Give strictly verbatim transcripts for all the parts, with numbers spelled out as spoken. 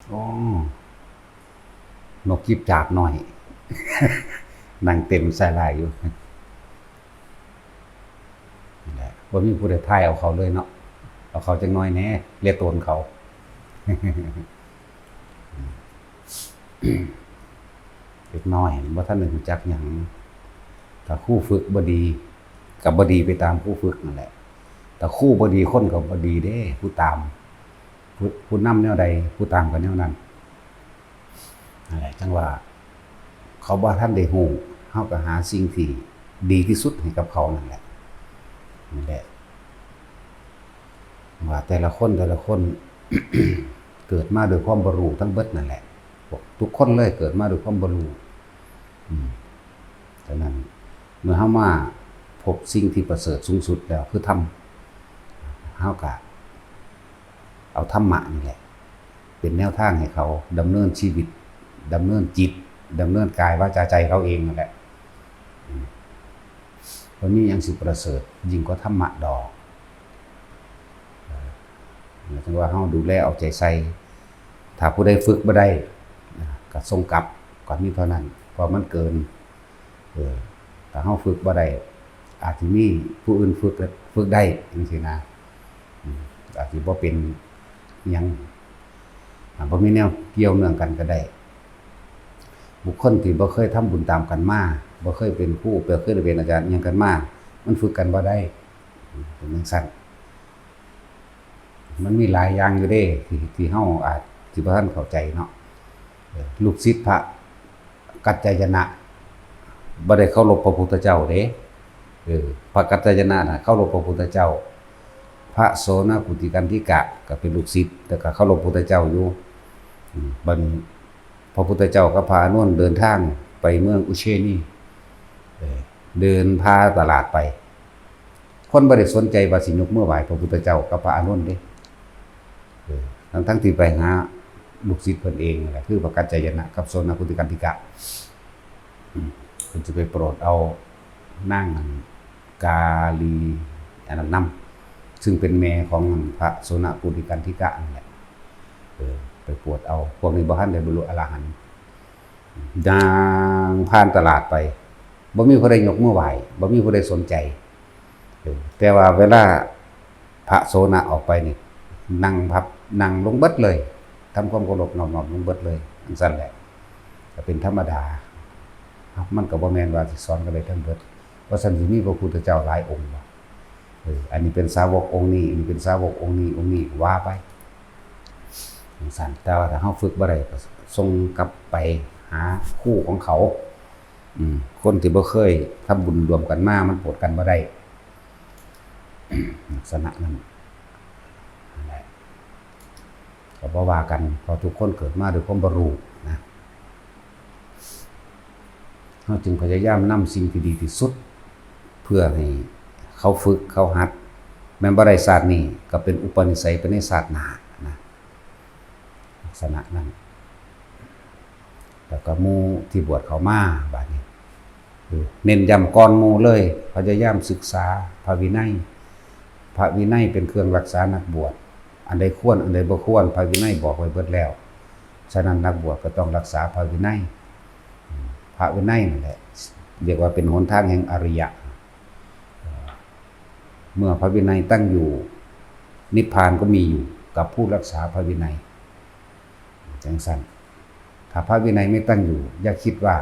โอ้ นกจิบจาบน้อย นั่งเต็มสาลาอยู่ นี่แหละ บ่มีผู้ใดพายเอาเขาเลยเนาะ เอาเขาจักหน่อยแหน่ เลียโตนเขา เด็กน้อยบ่ทันได้รู้จักหยัง ถ้าครูฝึกบ่ดี ก็บ่ดีไปตามครูฝึกนั่นแหละ ถ้าครูบ่ดี คนก็บ่ดีเด้ ผู้ตาม ผู้ ผู้นำแนวใด ผู้ตามก็แนวนั้น นั่นแหละ จั่งว่า เขาบ่ทันได้รู้ เฮาก็หาสิ่งที่ดีที่สุดให้กับเขานั่นแหละ นั่นแหละ ว่าแต่ละคน แต่ละคน เกิดมาด้วยความบ่รู้ทั้งเบิดนั่นแหละ พวกทุกคนเลยเกิดมาด้วยความบ่รู้ อืม ฉะนั้น เมื่อเฮามาพบสิ่งที่ประเสริฐสูงสุดแล้วคือธรรม เฮาก็เอาธรรมะนี่แหละ เป็นแนวทางให้เขาดำเนินชีวิต ดำเนินจิต ดำเนินกายวาจาใจเขาเองนั่นแหละ อืม บ่มีหยังสิประเสริฐยิ่งกว่าธรรมะดอก เออ หมายถึงว่าเฮาดูแลเอาใจใส่ ถ้าผู้ใดฝึกบ่ได้ นะ ก็ส่งกลับ ก็มีเท่านั้น เพราะมันเกิน เออ ถ้าเฮาฝึกบ่ได้ อาจสิมีผู้อื่นฝึก ฝึกได้จั่งซี้นะ อืม อาจสิบ่เป็นหยัง อ่า บ่มีแนวเกี่ยวเนื่องกันก็ได้ บุคคลที่บ่เคยทำบุญตามกันมา บ่เคยเป็นครู บ่เคยได้เป็นอาจารย์อิหยังกันมา มันฝึกกันบ่ได้ เป็นจั่งซั้น มันมีหลายอย่างอยู่เด้ ที่ ที่เฮาอาจสิบ่ทันเข้าใจเนาะ เออ ลูกศิษย์พระกัจจายนะ บ่ได้เคารพพระพุทธเจ้าเด้ เออ พระกัจจายนะน่ะเคารพพระพุทธเจ้า พระโสณกุติกันธิกะก็เป็นลูกศิษย์ แต่ก็เคารพพุทธเจ้าอยู่ อืม บัดนี้พระพุทธเจ้ากับพระอานนท์เดินทางไปเมืองอุเชนี เออ เดินพาตลาดไป คนบ่ได้สนใจว่าสิยกมือไหว้พระพุทธเจ้ากับพระอานนท์เด้ เออ ทั้งๆที่ไปหาลูกศิษย์เพิ่นเองนั่นแหละ คือพระกัจจายนะกับโสณกุติกันธิกะ อืม เพิ่นจะไปโปรดเอานางอันกาลีอันนั้นนำ ซึ่งเป็นแม่ของพระโสณกุติกันธิกะนั่นแหละ เออ ไปโปรดเอา พวกนี้บ่ทันได้บรรลุอรหันต์ ย่างผ่านตลาดไป บ่มีผู้ใดยกมือไหว้ บ่มีผู้ใดสนใจ เออ แต่ว่าเวลาพระโสณะออกไปนี่ นั่งพับ นั่งลงเบิดเลย ทำความเคารพนอบน้อมลงเบิดเลย จั่งซั้นแหละ ก็เป็นธรรมดา มันก็บ่แม่นว่าสิสอนกันได้ทั้งเบิด เพราะฉะนั้นสิมีพระพุทธเจ้าหลายองค์บ่ เออ อันนี้เป็นสาวกองค์นี้ อันนี้เป็นสาวกองค์นี้ องค์นี้ ว่าไป จั่งซั้น แต่ว่าถ้าเฮาฝึกบ่ได้ ก็ส่งกลับไปหาครูของเขา อืม คนที่บ่เคยทำบุญร่วมกันมา มันโปรดกันบ่ได้ ลักษณะนั้น นั่นแหละ ก็บ่ว่ากัน เพราะทุกคนเกิดมาด้วยความบ่รู้นะ เฮาจึงพยายามนำสิ่งที่ดีที่สุด เพื่อให้เขาฝึก เขาหัด แม่นบ่ได้ชาตินี้ ก็เป็นอุปนิสัยไปในชาติหน้านะ ลักษณะนั้น แล้วก็หมู่ที่บวชเข้ามา บาดนี้ เออ เน้นย้ำก่อนหมู่เลย พยายามศึกษาพระวินัย พระวินัยเป็นเครื่องรักษานักบวช อันใดควร อันใดบ่ควร พระวินัยบอกไว้เบิดแล้ว ฉะนั้นนักบวชก็ต้องรักษาพระวินัย พระวินัยนั่นแหละ เรียกว่าเป็นหนทางแห่งอริยะ เมื่อพระวินัยตั้งอยู่ นิพพานก็มีอยู่กับผู้รักษาพระวินัย จั่งซั้น ถ้าพระวินัยไม่ตั้งอยู่ อย่าคิดว่า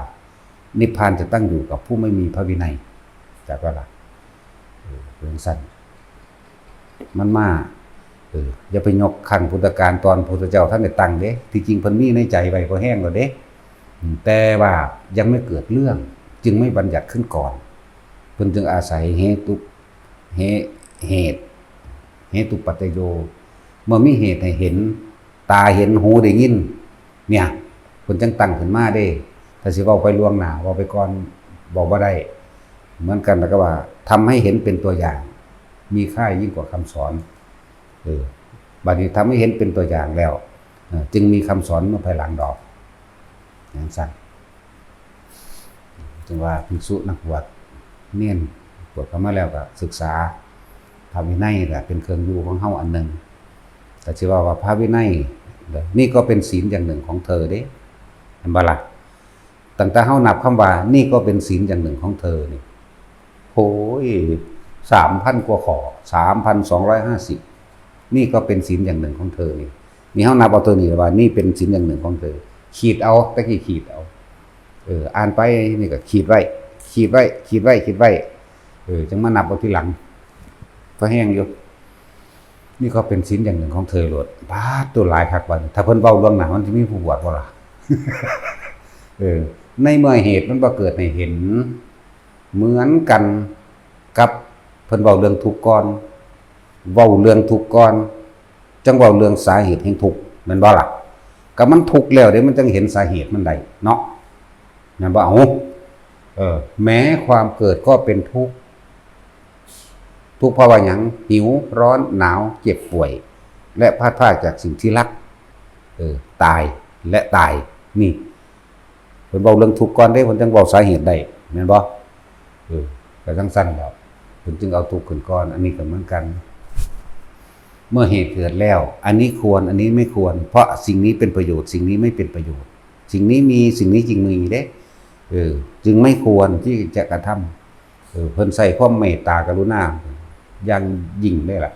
นิพพานจะตั้งอยู่กับผู้ไม่มีพระวินัย จักว่าล่ะ เออ เป็นจั่งซั้น มันมา เออ อย่าไปยกครั้งพุทธกาลตอนพุทธเจ้าท่านได้ตั้งเด้ ที่จริงเพิ่นมีในใจไว้พอแห้งแล้วเด้ อืม แต่ว่ายังไม่เกิดเรื่อง จึงไม่บัญญัติขึ้นก่อน เพิ่นจึงอาศัยเหตุ เห เหตุ เหตุปัจจโย เมื่อมีเหตุให้เห็น ตาเห็น หูได้ยิน เนี่ย เพิ่นจั่งตั้งขึ้นมาเด้ ถ้าสิเว้าไปล่วงหน้า เว้าไปก่อน เว้าบ่ได้ เหมือนกันแล้วก็ว่า ทำให้เห็นเป็นตัวอย่าง มีค่ายิ่งกว่าคำสอน เออ บัดนี้ทำให้เห็นเป็นตัวอย่างแล้ว เออ จึงมีคำสอนเมื่อภายหลังดอก จั่งซั้น จึงว่าภิกษุนักบวช เณร บวชเข้ามาแล้วก็ศึกษา พระวินัยก็เป็นเครื่องอยู่ของเฮาอันหนึ่ง แต่สิว่า ว่าพระวินัย นี่ก็เป็นศีลอย่างหนึ่งของเธอเด้ เห็นบ่ล่ะ? ตั้งแต่เฮานับคำว่า นี่ก็เป็นศีลอย่างหนึ่งของเธอนี่ โอ้ย สามพันกว่าข้อ สามพันสองร้อยห้าสิบ นี่ก็เป็นศีลอย่างหนึ่งของเธอนี่ นี่เฮานับเอาตัวนี้ว่า นี่เป็นศีลอย่างหนึ่งของเธอ ขีดเอา ตะกี้ขีดเอา เออ อ่านไปนี่ก็ขีดไว้ ขีดไว้ ขีดไว้ ขีดไว้ เออ จั่งมานับเอาทีหลัง พอแฮงอยู่ นี่ก็เป็นศีลอย่างหนึ่งของเธอโลด ป๊าด ตัวหลายคักบัดนี้ ถ้าเพิ่นเว้าล่วงหน้า มันสิมีผู้บวชบ่ล่ะ? เออ ในเมื่อเหตุมันบ่เกิดให้เห็น เหมือนกันกับเพิ่นเว้าเรื่องทุกข์ก่อน เว้าเรื่องทุกข์ก่อน จั่งเว้าเรื่องสาเหตุแห่งทุกข์ แม่นบ่ล่ะ? ก็มันทุกข์แล้วเด้ มันจั่งเห็นสาเหตุมันได้เนาะ แม่นบ่? เอ้า เออ แม้ความเกิดก็เป็นทุกข์ ทุกข์เพราะว่าหยัง? หิว ร้อน หนาว เจ็บป่วย และพลัดพรากจากสิ่งที่รัก เออ ตาย และตาย นี่ เพิ่นเว้าเรื่องทุกข์ก่อนเด้ เพิ่นจั่งเว้าสาเหตุได้ แม่นบ่? เออ ก็จั่งซั่นแหล้ว เพิ่นจึงเอาทุกข์ขึ้นก่อน อันนี้ก็เหมือนกัน เมื่อเหตุเกิดแล้ว อันนี้ควร อันนี้ไม่ควร เพราะสิ่งนี้เป็นประโยชน์ สิ่งนี้ไม่เป็นประโยชน์ สิ่งนี้มี สิ่งนี้จึงมีเด้ เออ จึงไม่ควรที่จะกระทำ เออ เพิ่นใช้ความเมตตากรุณาอย่างยิ่งเลยล่ะ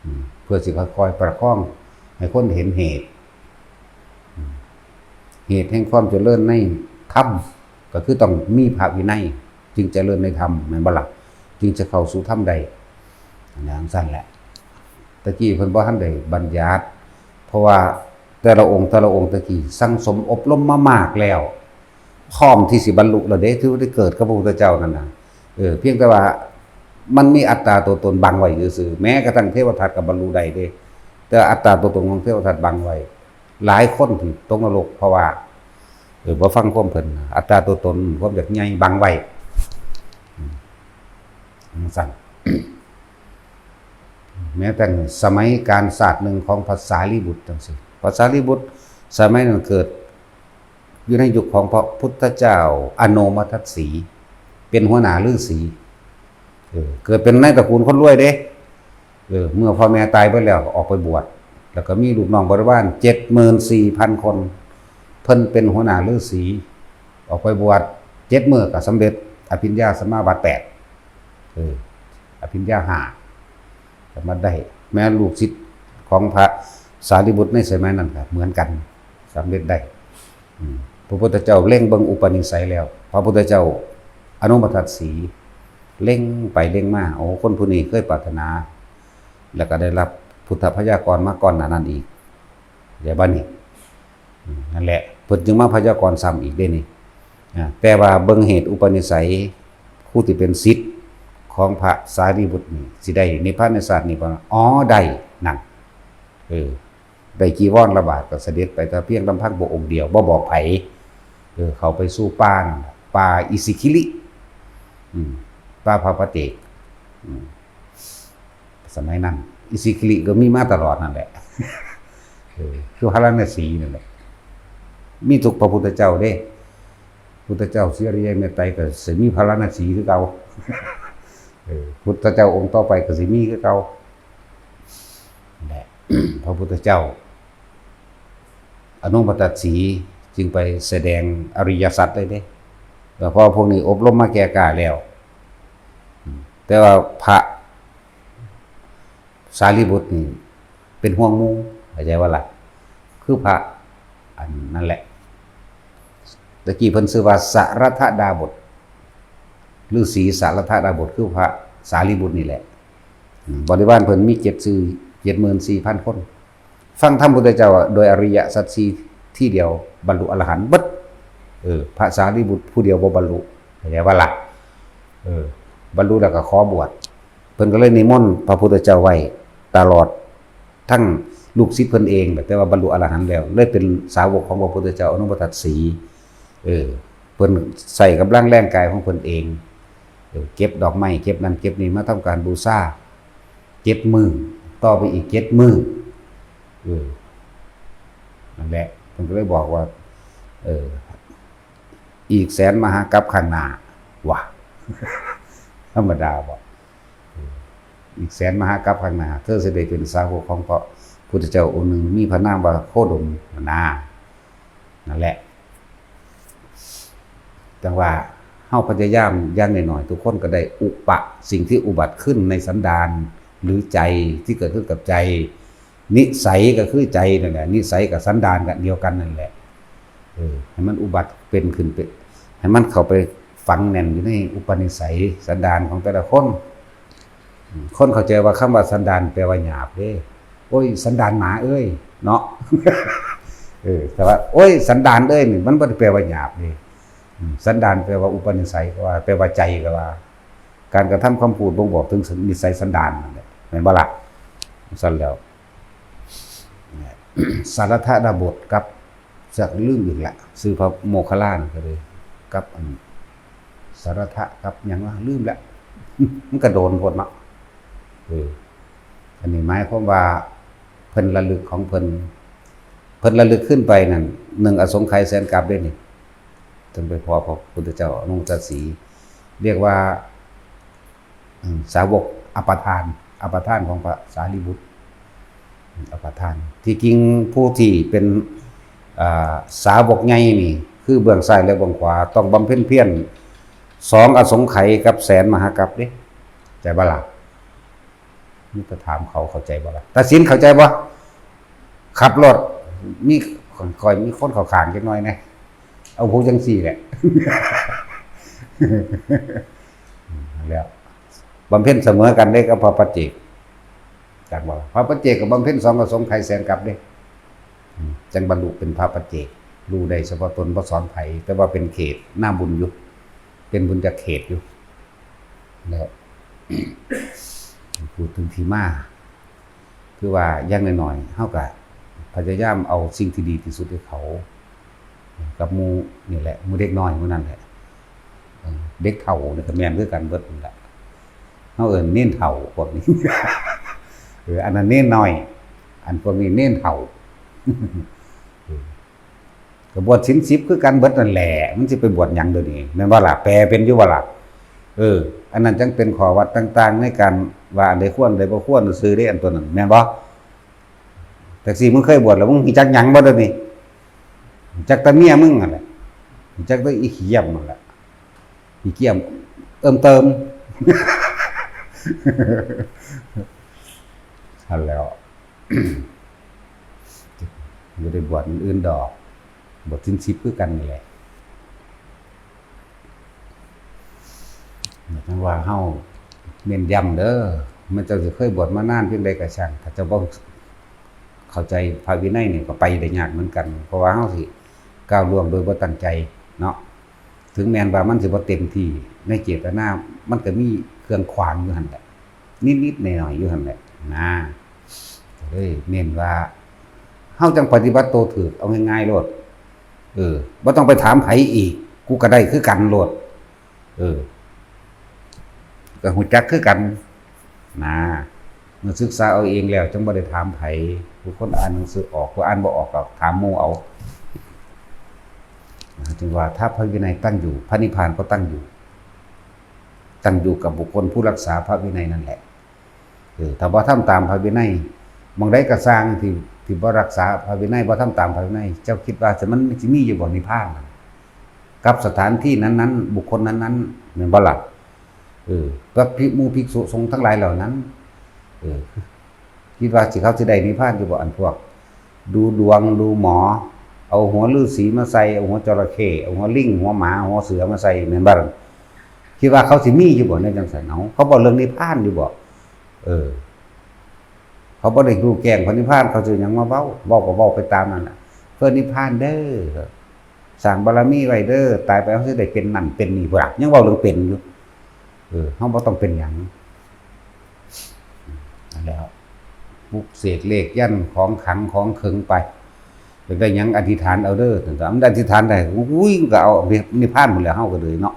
อืม เพื่อสิค่อยๆประคองให้คนเห็นเหตุ อืม เหตุแห่งความเจริญในธรรม ก็คือต้องมีพระวินัย จึงเจริญในธรรม แม่นบ่ล่ะ? จึงจะเข้าสู่ธรรมได้ อันนั้นจั่งซั่นแหละ ตะกี้เพิ่นบ่ทันได้บัญญัติ เพราะว่าแต่ละองค์ แต่ละองค์ตะกี้สั่งสมอบรมมามากแล้ว พร้อมที่สิบรรลุแล้วเด้ ที่ได้เกิดกับพระพุทธเจ้านั่นน่ะ เออ เพียงแต่ว่ามันมีอัตตาตัวตนบังไว้ซื่อๆ แม้กระทั่งเทวทัตก็บรรลุได้เด้ แต่อัตตาตัวตนของเทวทัตบังไว้ หลายคนที่ตกนรก เพราะว่า เออ บ่ฟังความเพิ่น อัตตาตัวตน ความอยากใหญ่บังไว้ อืม จั่งซั่น แม้แต่สมัยกาลชาติหนึ่งของพระสารีบุตรจั่งซี้ พระสารีบุตรสมัยนั้นเกิดอยู่ในยุคของพระพุทธเจ้าอโนมทัสสี เป็นหัวหน้าฤาษี เออ เกิดเป็นในตระกูลคนรวยเด้ เออ เมื่อพ่อแม่ตายไปแล้วก็ออกไปบวช แล้วก็มีลูกน้องบริวารเจ็ดหมื่นสี่พันคน เพิ่นเป็นหัวหน้าฤาษี ออกไปบวชเจ็ดมื้อก็สำเร็จอภิญญาสมาบัติแปด เออ อภิญญาห้า สามารถได้ แม้ลูกศิษย์ของพระสารีบุตรในสมัยนั้นก็เหมือนกัน สำเร็จได้ อืม พระพุทธเจ้าเล็งเบิ่งอุปนิสัยแล้ว พระพุทธเจ้าอโนมทัสสี เล็งไปเล็งมา โอ้ คนผู้นี้เคยปรารถนา แล้วก็ได้รับพุทธพยากรมาก่อนหน้านั้นอีก เดี๋ยวบัดนี้ อืม นั่นแหละ เพิ่นจึงมาพยากรณ์ซ้ำอีกเด้นี่ อ่า แต่ว่าเบิ่งเหตุอุปนิสัย ผู้ที่เป็นศิษย์ของพระสารีบุตรนี่ สิได้นิพพานในชาตินี้บ่ อ๋อ ได้ นั่น เออ ได้จีวรละบาทก็เสด็จไปแต่เพียงลำพังพระองค์เดียว บ่บอกไผ เออ เข้าไปสู่ป่านั่นน่ะ ป่าอิสิคิลิ อืม ป่าพระปะเจก อืม สมัยนั้น อิสิคิลิก็มีมาตลอดนั่นแหละ เออ คือพาราณสีนั่นแหละ มีทุกพระพุทธเจ้าเด้ พุทธเจ้าเสียริยะเมตไตรก็สิมีพาราณสีคือเก่า เออ พุทธเจ้าองค์ต่อไปก็สิมีคือเก่า นั่นแหละ พระพุทธเจ้า อโนมทัสสีจึงไปแสดงอริยสัจเลยเด้ แล้วพอพวกนี้อบรมมาแก่กล้าแล้ว อืม แต่ว่าพระสารีบุตรนี่เป็นห่วงหมู่ เข้าใจบ่ล่ะ? คือพระอันนั่นแหละ ตะกี้เพิ่นชื่อว่าสะรัทธดาบส ฤาษีสะรัทธดาบส คือพระสารีบุตรนี่แหละ อืม บริวารเพิ่นมีเจ็ดสี่ เจ็ดหมื่นสี่พันคน ฟังธรรมพุทธเจ้าโดยอริยสัจสี่ทีเดียวบรรลุอรหันต์เบิด เออ พระสารีบุตรผู้เดียวบ่บรรลุ เข้าใจบ่ล่ะ? เออ บรรลุแล้วก็ขอบวช เพิ่นก็เลยนิมนต์พระพุทธเจ้าไว้ตลอด ทั้งลูกศิษย์เพิ่นเอง แต่ว่าบรรลุอรหันต์แล้ว เลยเป็นสาวกของพระพุทธเจ้าอโนมทัสสี เออ เพิ่นใช้กำลังแรงกายของเพิ่นเอง เออ เก็บดอกไม้ เก็บนั่นเก็บนี่มาทำการบูชา เจ็ดมื้อ ต่อไปอีกเจ็ดมื้อ เออ นั่นแหละ เพิ่นก็เลยบอกว่า เออ อีกแสนมหากัปข้างหน้า ว่ะ ธรรมดาบ่ อีกแสนมหากัปข้างหน้า เธอสิได้เป็นสาวกของพระ พุทธเจ้าองค์หนึ่งมีพระนามว่าโคดมนา นั่นแหละ จั่งว่าเฮาพยายามอย่างน้อยๆ ทุกคนก็ได้อุปะสิ่งที่อุบัติขึ้นในสันดาน หรือใจที่เกิดขึ้นกับใจ นิสัยก็คือใจนั่นแหละ นิสัยกับสันดานก็เดียวกันนั่นแหละ เออ ให้มันอุบัติเป็นขึ้นเป็น ให้มันเข้าไปฝังแน่นอยู่ในอุปนิสัยสันดานของแต่ละคน อืม คนเข้าใจว่าคำว่าสันดานแปลว่าหยาบเด้ โอ้ย สันดานหมาเอ้ย เนาะ เออ แต่ว่า โอ้ย สันดานเอ้ยนี่ มันบ่ได้แปลว่าหยาบเด้ อืม สันดานแปลว่าอุปนิสัยก็ว่า แปลว่าใจก็ว่า การกระทำคำพูดบ่งบอกถึงนิสัยสันดานนั่นแหละ แม่นบ่ล่ะ? ซั่นแล้ว สารัตถดาบสกับ จักลืมอีกละ ชื่อพระโมคคัลลานะก็เลย กับอัน สารัตถะกับหยังวะ ลืมละ มันก็โดนโพดเนาะ เออ อันนี้หมายความว่า เพิ่นระลึกของเพิ่น เพิ่นระลึกขึ้นไปนั่น หนึ่งอสงไขยแสนกัปเด้นี่ ถึงไปพ้อพระพุทธเจ้าอนุตตรสี เรียกว่า อืม สาวกอัปปทาน อัปปทานของพระสารีบุตร อัปปทาน ที่จริงผู้ที่เป็น อ่า สาวกใหญ่นี่ คือเบื้องซ้ายและเบื้องขวา ต้องบำเพ็ญเพียร สองอสงไขยกับแสนมหากัปเด้ ใจบ่ล่ะ? นี่ก็ถามเขาเข้าใจบ่ล่ะ? ตัดสินเข้าใจบ่? ขับรถ มี คอยมีคนเข้าข้างจักหน่อยแหน่ เอาพวกจังซี่แหละ แล้ว บำเพ็ญเสมอกันเด้กับพระปัจเจก จักบ่ล่ะ? พระปัจเจกก็บำเพ็ญสองอสงไขยแสนกัปเด้ อืม จั่งบรรลุเป็นพระปัจเจก รู้ได้เฉพาะตน บ่สอนไผ แต่ว่าเป็นเขต หน้าบุญอยู่ เป็นบุญญาเขตอยู่ แล้ว พูดถึงที่มา คือว่าอย่างน้อยๆ เฮาก็พยายามเอาสิ่งที่ดีที่สุดให้เขา กับหมู่นี่แหละ หมู่เด็กน้อยหมู่นั่นแหละ เออ เด็กเฒ่านี่ก็แม่นคือกันเบิดนั่นแหละ เฮาเอิ้นเณรเฒ่าพวกนี้ เออ อันนั้นเณรน้อย อันพวกนี้เณรเฒ่า เออ ก็บวชศีลสิบคือกันเบิดนั่นแหละ มันสิไปบวชหยังเดี๋ยวนี้ แม่นบ่ล่ะ? แปลเป็นอยู่บ่ล่ะ? เออ อันนั้นจั่งเป็นข้อวัดต่างๆ ในการว่าอันใดควร อันใดบ่ควรซื่อเด้ อันตัวนั้น แม่นบ่? จั่งซี้มึงเคยบวชแล้วมึงรู้จักหยังบ่เดี๋ยวนี้? รู้จักแต่เมียมึงนั่นแหละ รู้จักแต่อีขี้เยี่ยมนั่นแหละ ขี้เกียจเอิ้มเติม หั้นแหล้ว บ่ได้บวชอันอื่นดอก บวชศีลสิบคือกันนี่แหละ จั่งว่าเฮาเน้นย้ำเด้อ แม้เจ้าสิเคยบวชมานานเพียงใดก็ช่าง ถ้าเจ้าบ่เข้าใจพระวินัยนี่ก็ไปได้ยากเหมือนกัน เพราะว่าเฮาสิก้าวล่วงโดยบ่ตั้งใจเนาะ ถึงแม้นว่ามันสิบ่เต็มที่ในเจตนา มันก็มีเครื่องขวางอยู่หั่นแหละ นิดๆหน่อยๆอยู่หั่นแหละนะ ก็เลยเน้นว่า เฮาจั่งปฏิบัติโตถูก เอาง่ายๆโลด เออ บ่ต้องไปถามไผอีก กูก็ได้คือกันโลด เออ ก็รู้จักคือกัน นะ เมื่อศึกษาเอาเองแล้ว จั่งบ่ได้ถามไผ ผู้คนอ่านหนังสือออก ผู้อ่านบ่ออกก็ถามหมู่เอา นะ จึงว่าถ้าพระวินัยตั้งอยู่ พระนิพพานก็ตั้งอยู่ ตั้งอยู่กับบุคคลผู้รักษาพระวินัยนั่นแหละ เออ ถ้าบ่ทำตามพระวินัย หม่องใดก็ซ่างที่ ที่บ่รักษาพระวินัย บ่ทำตามพระวินัย เจ้าคิดว่าสิ มันสิมีอยู่บ่นิพพานน่ะ กับสถานที่นั้นๆ บุคคลนั้นๆ แม่นบ่ล่ะ? เออ พระภิก หมู่ภิกษุสงฆ์ทั้งหลายเหล่านั้น เออ คิดว่าสิ เขาสิได้นิพพานอยู่บ่ อันพวก ดูดวง ดูหมอ เอาหัวฤาษีมาใส่ เอาหัวจระเข้ เอาหัวลิง หัวหมา หัวเสือมาใส่ แม่นบ่ล่ะ? คิดว่าเขาสิมีอยู่บ่ในจั่งซั่น เอ้า เขาเว้าเรื่องนิพพานอยู่บ่? เออ เขาบ่ได้รู้แจ้งพระนิพพาน เขาสิหยังมาเว้า เว้าก็เว้าไปตามนั่นน่ะ เพื่อนิพพานเด้อ สร้างบารมีไว้เด้อ ตายไปเขาสิได้เป็นนั่นเป็นนี่ พุ้นล่ะ ยังเว้าเรื่องเป็นอยู่ เออ เฮาบ่ต้องเป็นหยัง นั่นแหล้ว ปลุกเสกเลขยันต์ของขลังของเขิงไป อยากได้หยังอธิษฐานเอาเด้อ แต่มันอธิษฐานได้ อุ้ย มันก็เอานิพพานหมดแล้ว เฮาก็เลยเนาะ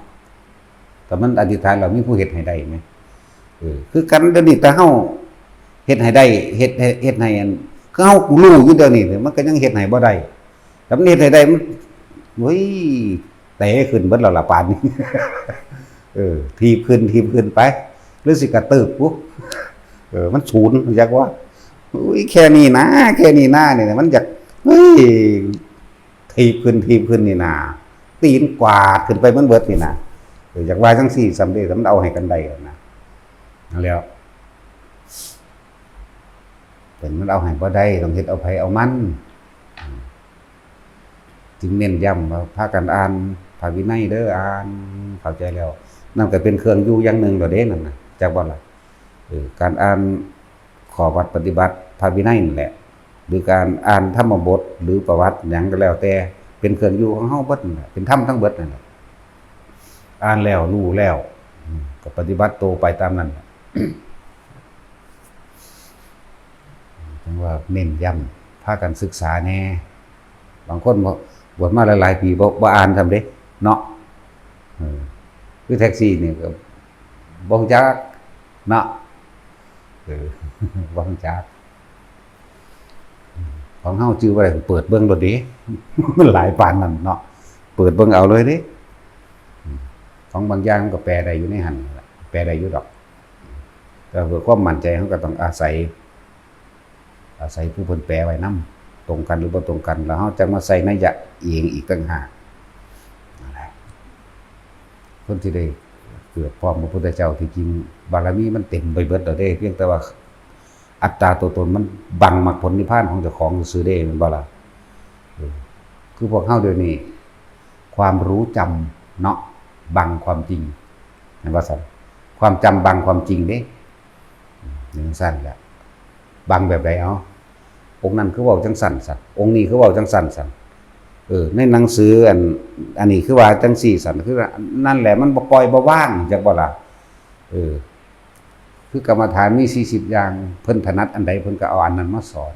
แต่มันอธิษฐานแล้วมีผู้เฮ็ดให้ได้ไหม? เออ คือกันเดี๋ยวนี้ แต่เฮาเฮ็ดให้ได้ เฮ็ดให้ เฮ็ดให้อัน คือเฮากูรู้อยู่เดี๋ยวนี้ มันก็ยังเฮ็ดให้บ่ได้ แต่มันเฮ็ดให้ได้ มัน โอ้ย เตะขึ้นเบิดแล้วล่ะป่านนี้ เออ ถีบขึ้น ถีบขึ้นไป หรือสิกระตืบกู เออ มันศูนย์ จักว่า อุ้ย แค่นี้นะ แค่นี้นะ เนี่ย มันอยาก เฮ้ย ถีบขึ้น ถีบขึ้นนี่นะ ตีนกวาดขึ้นไปมันเบิดนี่นะ เออ อยากว่าจังซี่ซ้ำเด้ แต่มันเอาให้กันได้นะ นั่นแหล้ว เป็นมันเอาให้บ่ได้ ต้องเฮ็ดเอาไผเอามัน จึงเน้นย้ำว่าพากันอ่านพระวินัยเด้อ อ่านเข้าใจแล้ว นั่นก็เป็นเครื่องอยู่อย่างหนึ่งแล้วเด้นั่นน่ะ จักบ่ล่ะ เออ การอ่านข้อวัดปฏิบัติพระวินัยนั่นแหละ หรือการอ่านธรรมบทหรือประวัติหยังก็แล้วแต่ เป็นเครื่องอยู่ของเฮาเบิดนั่นแหละ เป็นธรรมทั้งเบิดนั่นแหละ อ่านแล้วรู้แล้ว อืม ก็ปฏิบัติตัวไปตามนั้นแหละ จั่งว่าเน้นย้ำ พากันศึกษาแหน่ บางคนบ่ บวชมาหลายๆ ปี บ่ บ่อ่านซ้ำเด้ เนาะ เออ คือแท็กซี่นี่ก็บ่รู้จัก เนาะ เออ บ่รู้จัก ของเฮาจื่อบ่ได้ เปิดเบิ่งโลดเด้ มันหลายปานนั้นเนาะ เปิดเบิ่งเอาเลยเด้ ของบางอย่างมันก็แปลได้อยู่ในหั่นล่ะ แปลได้อยู่ดอก แต่เพื่อความมั่นใจ เฮาก็ต้องอาศัย อาศัยผู้เพิ่นแปลไว้นำ ตรงกันหรือบ่ตรงกัน แล้วเฮาจั่งมาใส่นัยยะเองอีกต่างหาก นั่นแหละ คนที่ได้เกิดพร้อมพระพุทธเจ้า ที่จริงบารมีมันเต็มไปเบิดแล้วเด้ เพียงแต่ว่าอัตตาตัวตนมันบังมรรคผลนิพพานของเจ้าของซื่อๆเด้ แม่นบ่ล่ะ เออ คือพวกเฮาเดี๋ยวนี้ ความรู้จำเนาะ บังความจริง แม่นบ่ซั่น ความจำบังความจริงเด้ จั่งซั่นแหละ บังแบบใด เอา องค์นั้นคือเว้าจั่งซั่นซั่น องค์นี้คือเว้าจั่งซั่นซั่น เออ ในหนังสืออัน อันนี้คือว่าจั่งซี่ซั่น คือว่านั่นแหละ มันบ่ปล่อยบ่วาง จักบ่ล่ะ เออ คือกรรมฐานมีสี่สิบอย่าง เพิ่นถนัดอันใด เพิ่นก็เอาอันนั้นมาสอน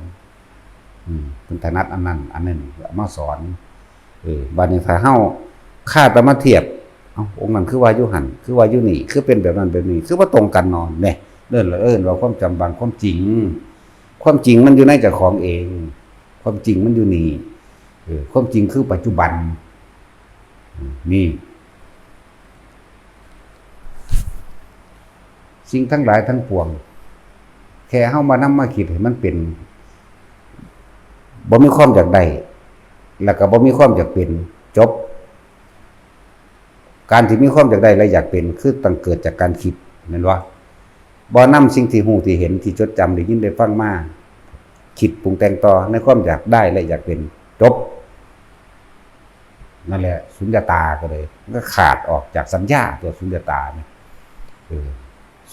อืม เพิ่นถนัดอันนั้น อันนั้นเอามาสอน เออ บัดนี้ถ้าเฮาคาดเอามาเทียบ เอ้า องค์นั้นคือว่าอยู่หั่น คือว่าอยู่นี่ คือเป็นแบบนั้นแบบนี้ คือบ่ตรงกันเนาะ แหน่ เอิ้น เอิ้นว่าความจำบังความจริง ความจริงมันอยู่ในเจ้าของเอง ความจริงมันอยู่นี่ เออ ความจริงคือปัจจุบัน อืม นี่ สิ่งทั้งหลายทั้งปวง แค่เฮามานำมาคิดให้มันเป็น บ่มีความอยากได้ แล้วก็บ่มีความอยากเป็น จบ การที่มีความอยากได้และอยากเป็น คือต้องเกิดจากการคิด แม่นบ่ บ่นำสิ่งที่รู้ที่เห็นที่จดจำได้ยินได้ฟังมา คิดปรุงแต่งต่อในความอยากได้และอยากเป็น จบ นั่นแหละ สุญญตาก็เลย มันก็ขาดออกจากสัญญา ตัวสุญญตาเนี่ย เออ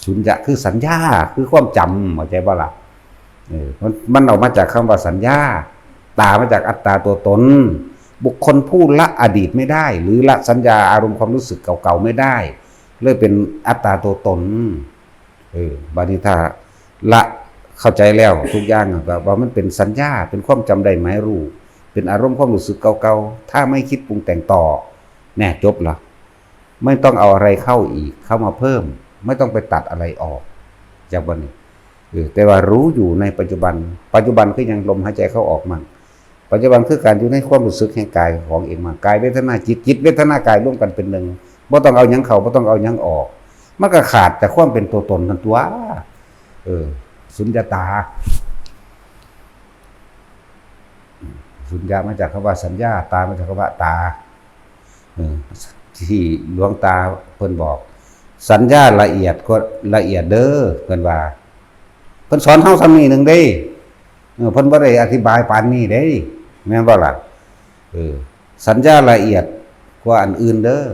สุญญะคือสัญญา คือความจำ เข้าใจบ่ล่ะ เออ มัน มันออกมาจากคำว่าสัญญา ตามาจากอัตตาตัวตน บุคคลผู้ละอดีตไม่ได้ หรือละสัญญาอารมณ์ความรู้สึกเก่าๆไม่ได้ เลยเป็นอัตตาตัวตน เออ บัดนี้ถ้าละเข้าใจแล้วทุกอย่างอะ แบบว่ามันเป็นสัญญา เป็นความจำได้หมายรู้ เป็นอารมณ์ความรู้สึกเก่าๆ ถ้าไม่คิดปรุงแต่งต่อ แน่ จบละ ไม่ต้องเอาอะไรเข้าอีก เข้ามาเพิ่ม ไม่ต้องไปตัดอะไรออก จากบัดนี้ เออ แต่ว่ารู้อยู่ในปัจจุบัน ปัจจุบันคือหยัง ลมหายใจเข้าออกมั่ง ปัจจุบันคือการอยู่ในความรู้สึกแห่งกายของเองมั่ง กายเวทนาจิต จิตเวทนากายรวมกันเป็นหนึ่ง บ่ต้องเอาหยังเข้า บ่ต้องเอาหยังออก มันก็ขาดจากความเป็นตัวตนนั่นตัว เออ สุญญตา สุญญะมาจากคำว่าสัญญา ตามาจากคำว่าตา เออ ที่หลวงตาเพิ่นบอก สัญญาละเอียดก็ละเอียดเด้อ เพิ่นว่า เพิ่นสอนเฮาส่ำนี้หนึ่งเด้ เออ เพิ่นบ่ได้อธิบายปานนี้เด้ แม่นบ่ล่ะ เออ สัญญาละเอียดกว่าอันอื่นเด้อ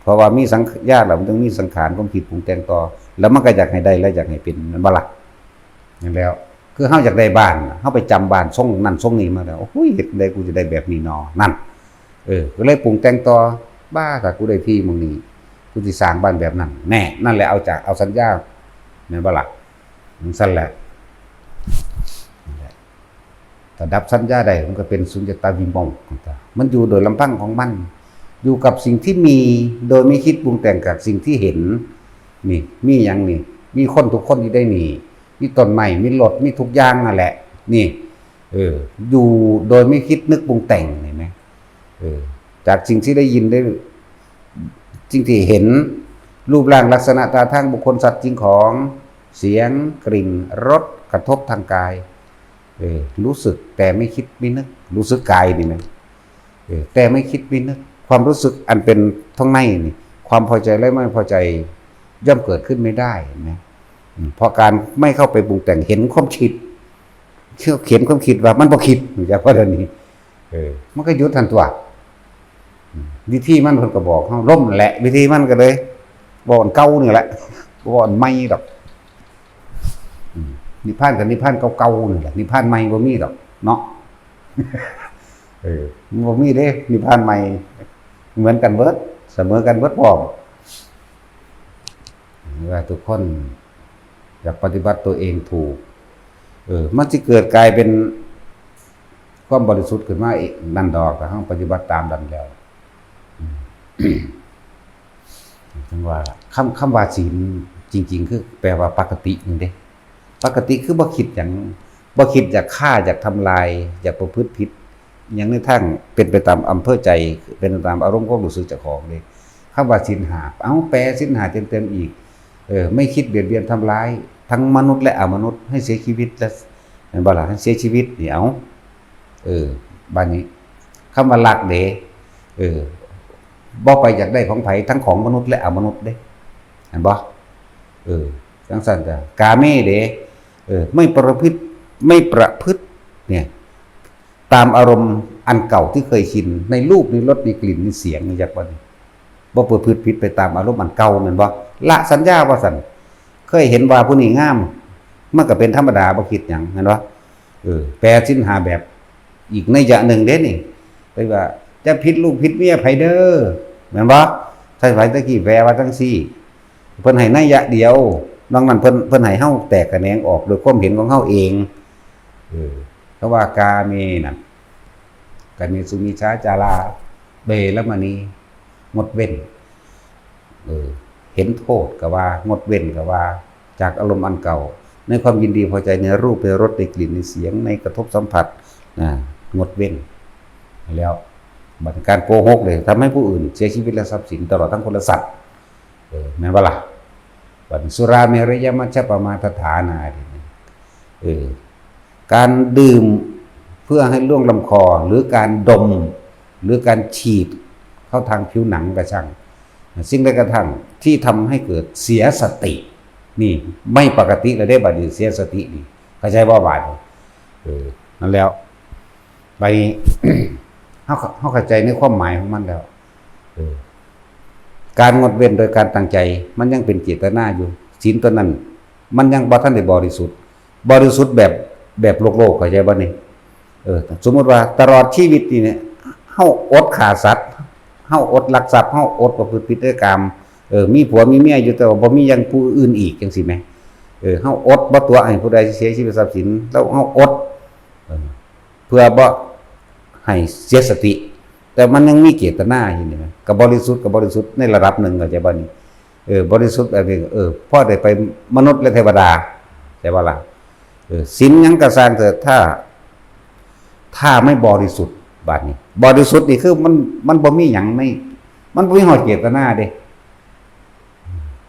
เพราะว่ามีสังข- ญาแล้วมันต้องมีสังขาร ความคิดปรุงแต่งต่อ แล้วมันก็อยากให้ได้และอยากให้เป็น แม่นบ่ล่ะ นั่นแหล้ว คือเฮาอยากได้บ้าน เฮาไปจำบ้านทรงนั่นทรงนี้มาแล้ว โอ้ย เฮ็ดจั่งใดกูจะได้แบบนี้นอ นั่น เออ ก็เลยปรุงแต่งต่อ บ้า ถ้ากูได้ที่หม่องนี้ กูสิสร้างบ้านแบบนั้น แน่ นั่นแหละ เอาจาก เอาสัญญา แม่นบ่ล่ะ จั่งซั่นแหละ นั่นแหละ ถ้าดับสัญญาได้ มันก็เป็นสุญญตาวิโมกข์ มันอยู่โดยลำพังของมัน อยู่กับสิ่งที่มี โดยไม่คิดปรุงแต่งกับสิ่งที่เห็น นี่ มีหยังนี่ มีคนทุกคนอยู่ได้นี่ มีต้นไม้ มีรถ มีทุกอย่างนั่นแหละ นี่ เออ อยู่โดยไม่คิดนึกปรุงแต่ง เห็นไหม เออ จากสิ่งที่ได้ยินได้ สิ่งที่เห็น รูปร่างลักษณะท่าทางบุคคลสัตว์สิ่งของ เสียง กลิ่น รส กระทบทางกาย เออ รู้สึกแต่ไม่คิดไม่นึก รู้สึกกายนี่นะ เออ แต่ไม่คิดไม่นึก ความรู้สึกอันเป็นทางในนี่ ความพอใจและไม่พอใจ ย่อมเกิดขึ้นไม่ได้นะ อืม เพราะการไม่เข้าไปปรุงแต่ง เห็นความคิด เห็นความคิดว่ามันบ่คิด รู้จักว่าเดี๋ยวนี้ เออ มันก็หยุดทันตัว อืม วิธีมันเพิ่นก็บอกเฮา ลมแหละ วิธีมันก็เลย บอกอันเก่านี่แหละ บอกอันใหม่ดอก อืม นิพพานกับนิพพานเก่าๆนี่แหละ นิพพานใหม่บ่มีดอกเนาะ เออ มันบ่มีเด้ นิพพานใหม่ เหมือนกันเบิด เสมอกันเบิดพร้อม ว่าทุกคนอยากปฏิบัติตัวเองถูก เออ มันสิเกิดกลายเป็นความบริสุทธิ์ขึ้นมาเองนั่นดอก ถ้าเฮาปฏิบัติตามนั้นแล้ว อืม จั่งว่า คำ คำว่าศีลจริงๆ คือแปลว่าปกตินี่เด้ ปกติคือบ่คิดหยัง บ่คิดอยากฆ่า อยากทำลาย อยากประพฤติผิด หยังในทางเป็นไปตามอำเภอใจ เป็นไปตามอารมณ์ความรู้สึกเจ้าของเด้ คำว่าศีลห้า เอ้า แปลศีลห้าเต็มๆอีก เออ ไม่คิดเบียดเบียนทำร้าย ทั้งมนุษย์และอมนุษย์ ให้เสียชีวิต และ แม่นบ่ล่ะ ให้เสียชีวิตนี่ เอ้า เออ บัดนี้ คำว่ารักเด้ เออ บ่ไปอยากได้ของไผ ทั้งของมนุษย์และอมนุษย์เด้ เห็นบ่ เออ จั่งซั่นจ้ะ กาเมเด้ เออ ไม่ประพฤติ ไม่ประพฤติ เนี่ย ตามอารมณ์อันเก่าที่เคยชิน ในรูป ในรส ในกลิ่น ในเสียง นี่จักบ่นี่ บ่ประพฤติผิดไปตามอารมณ์อันเก่า แม่นบ่ ละสัญญาว่าซั่น เคยเห็นว่าผู้นี้งาม มันก็เป็นธรรมดา บ่คิดหยัง แม่นบ่ เออ แปลศีลห้าแบบอีกนัยยะหนึ่งเด้นี่ ไปว่า จะผิดลูกผิดเมียไผเด้อ แม่นบ่ ไทยไผตะกี้แปลว่าจั่งซี้ เพิ่นให้นัยยะเดียว นอกนั้นเพิ่น เพิ่นให้เฮาแตกแขนงออกโดยความเห็นของเฮาเอง เออ คำว่ากาเมนั่น กาเมสุมิจฉาจารา เวรมณี งดเว้น เออ เห็นโทษก็ว่า งดเว้นก็ว่า จากอารมณ์อันเก่า ในความยินดีพอใจในรูป ในรส ในกลิ่น ในเสียง ในกระทบสัมผัส นะ งดเว้น แล้ว บัดการโกหกเลย ทำให้ผู้อื่นเสียชีวิตและทรัพย์สิน ตลอดทั้งคนและสัตว์ เออ แม่นบ่ล่ะ บัดสุราเมรยมัชฌปมาทฐานา เออ การดื่มเพื่อให้ล่วงลำคอ หรือการดม หรือการฉีดเข้าทางผิวหนังก็ช่าง สิ่งใดก็ช่างที่ทำให้เกิดเสียสติ นี่ไม่ปกติแล้วเด้ บัดนี้เสียสตินี่ เข้าใจบ่บาดนี้ เออ นั่นแล้ว ไป เฮา เฮาเข้าใจในความหมายของมันแล้ว เออ การงดเว้นโดยการตั้งใจ มันยังเป็นเจตนาอยู่ ศีลตัวนั้น มันยังบ่ทันได้บริสุทธิ์ บริสุทธิ์แบบ แบบโลกๆ เข้าใจบ่นี่ เออ สมมุติว่าตลอดชีวิตนี่เนี่ย เฮาอดฆ่าสัตว์ เฮาอดลักทรัพย์ เฮาอดประพฤติผิดในกาม เออ มีผัวมีเมียอยู่ แต่ว่าบ่มีอย่างผู้อื่นอีก จั่งซี้แหม เออ เฮาอดบ่ตั๋วให้ผู้ใดเสียชีวิตทรัพย์สิน แล้วเฮาอด เออ เพื่อบ่ให้เสียสติ แต่มันยังมีเจตนาอยู่นี่นะ ก็บริสุทธิ์ ก็บริสุทธิ์ในระดับหนึ่ง เข้าใจบ่นี่ เออ บริสุทธิ์แบบนี้ เออ พอได้ไปมนุษย์และเทวดา ใช่บ่ล่ะ เออ ศีลหยังก็ซ่างเถอะ ถ้า ถ้าไม่บริสุทธิ์ บัดนี้ บริสุทธิ์นี่คือมัน มันบ่มีหยังใน มันบ่มีฮอดเจตนาเด้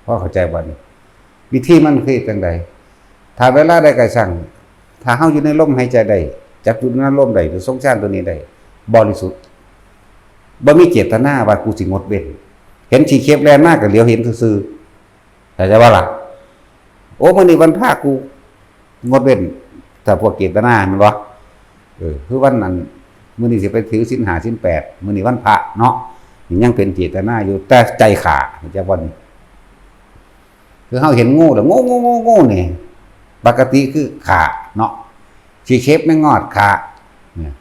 พอเข้าใจบ่นี่ วิธีมันคือจั่งใด ถ้าเวลาใดก็ช่าง ถ้าเฮาอยู่ในลมหายใจได้ จักอยู่ในลมได้ หรือทรงฌานตัวนี้ได้ บริสุทธิ์ บ่มีเจตนาว่ากูสิงดเว้น เห็นขี้เข็บแล่นมาก็เหลียวเห็นซื่อๆ เข้าใจบ่ล่ะ โอ้ มื้อนี้วันพระกูงดเว้น ถ้าพวกเจตนา แม่นบ่ เออ คือวันนั้น มื้อนี้สิไปถือศีลห้าศีลแปด มื้อนี้วันพระเนาะ นี่ยังเป็นเจตนาอยู่ แต่ใจฆ่า เข้าใจบ่นี่ คือเฮาเห็นงูแล้ว งู งู งู งู นี่ ปกติคือฆ่าเนาะ ขี้เข็บแมงงอดฆ่า เนี่ย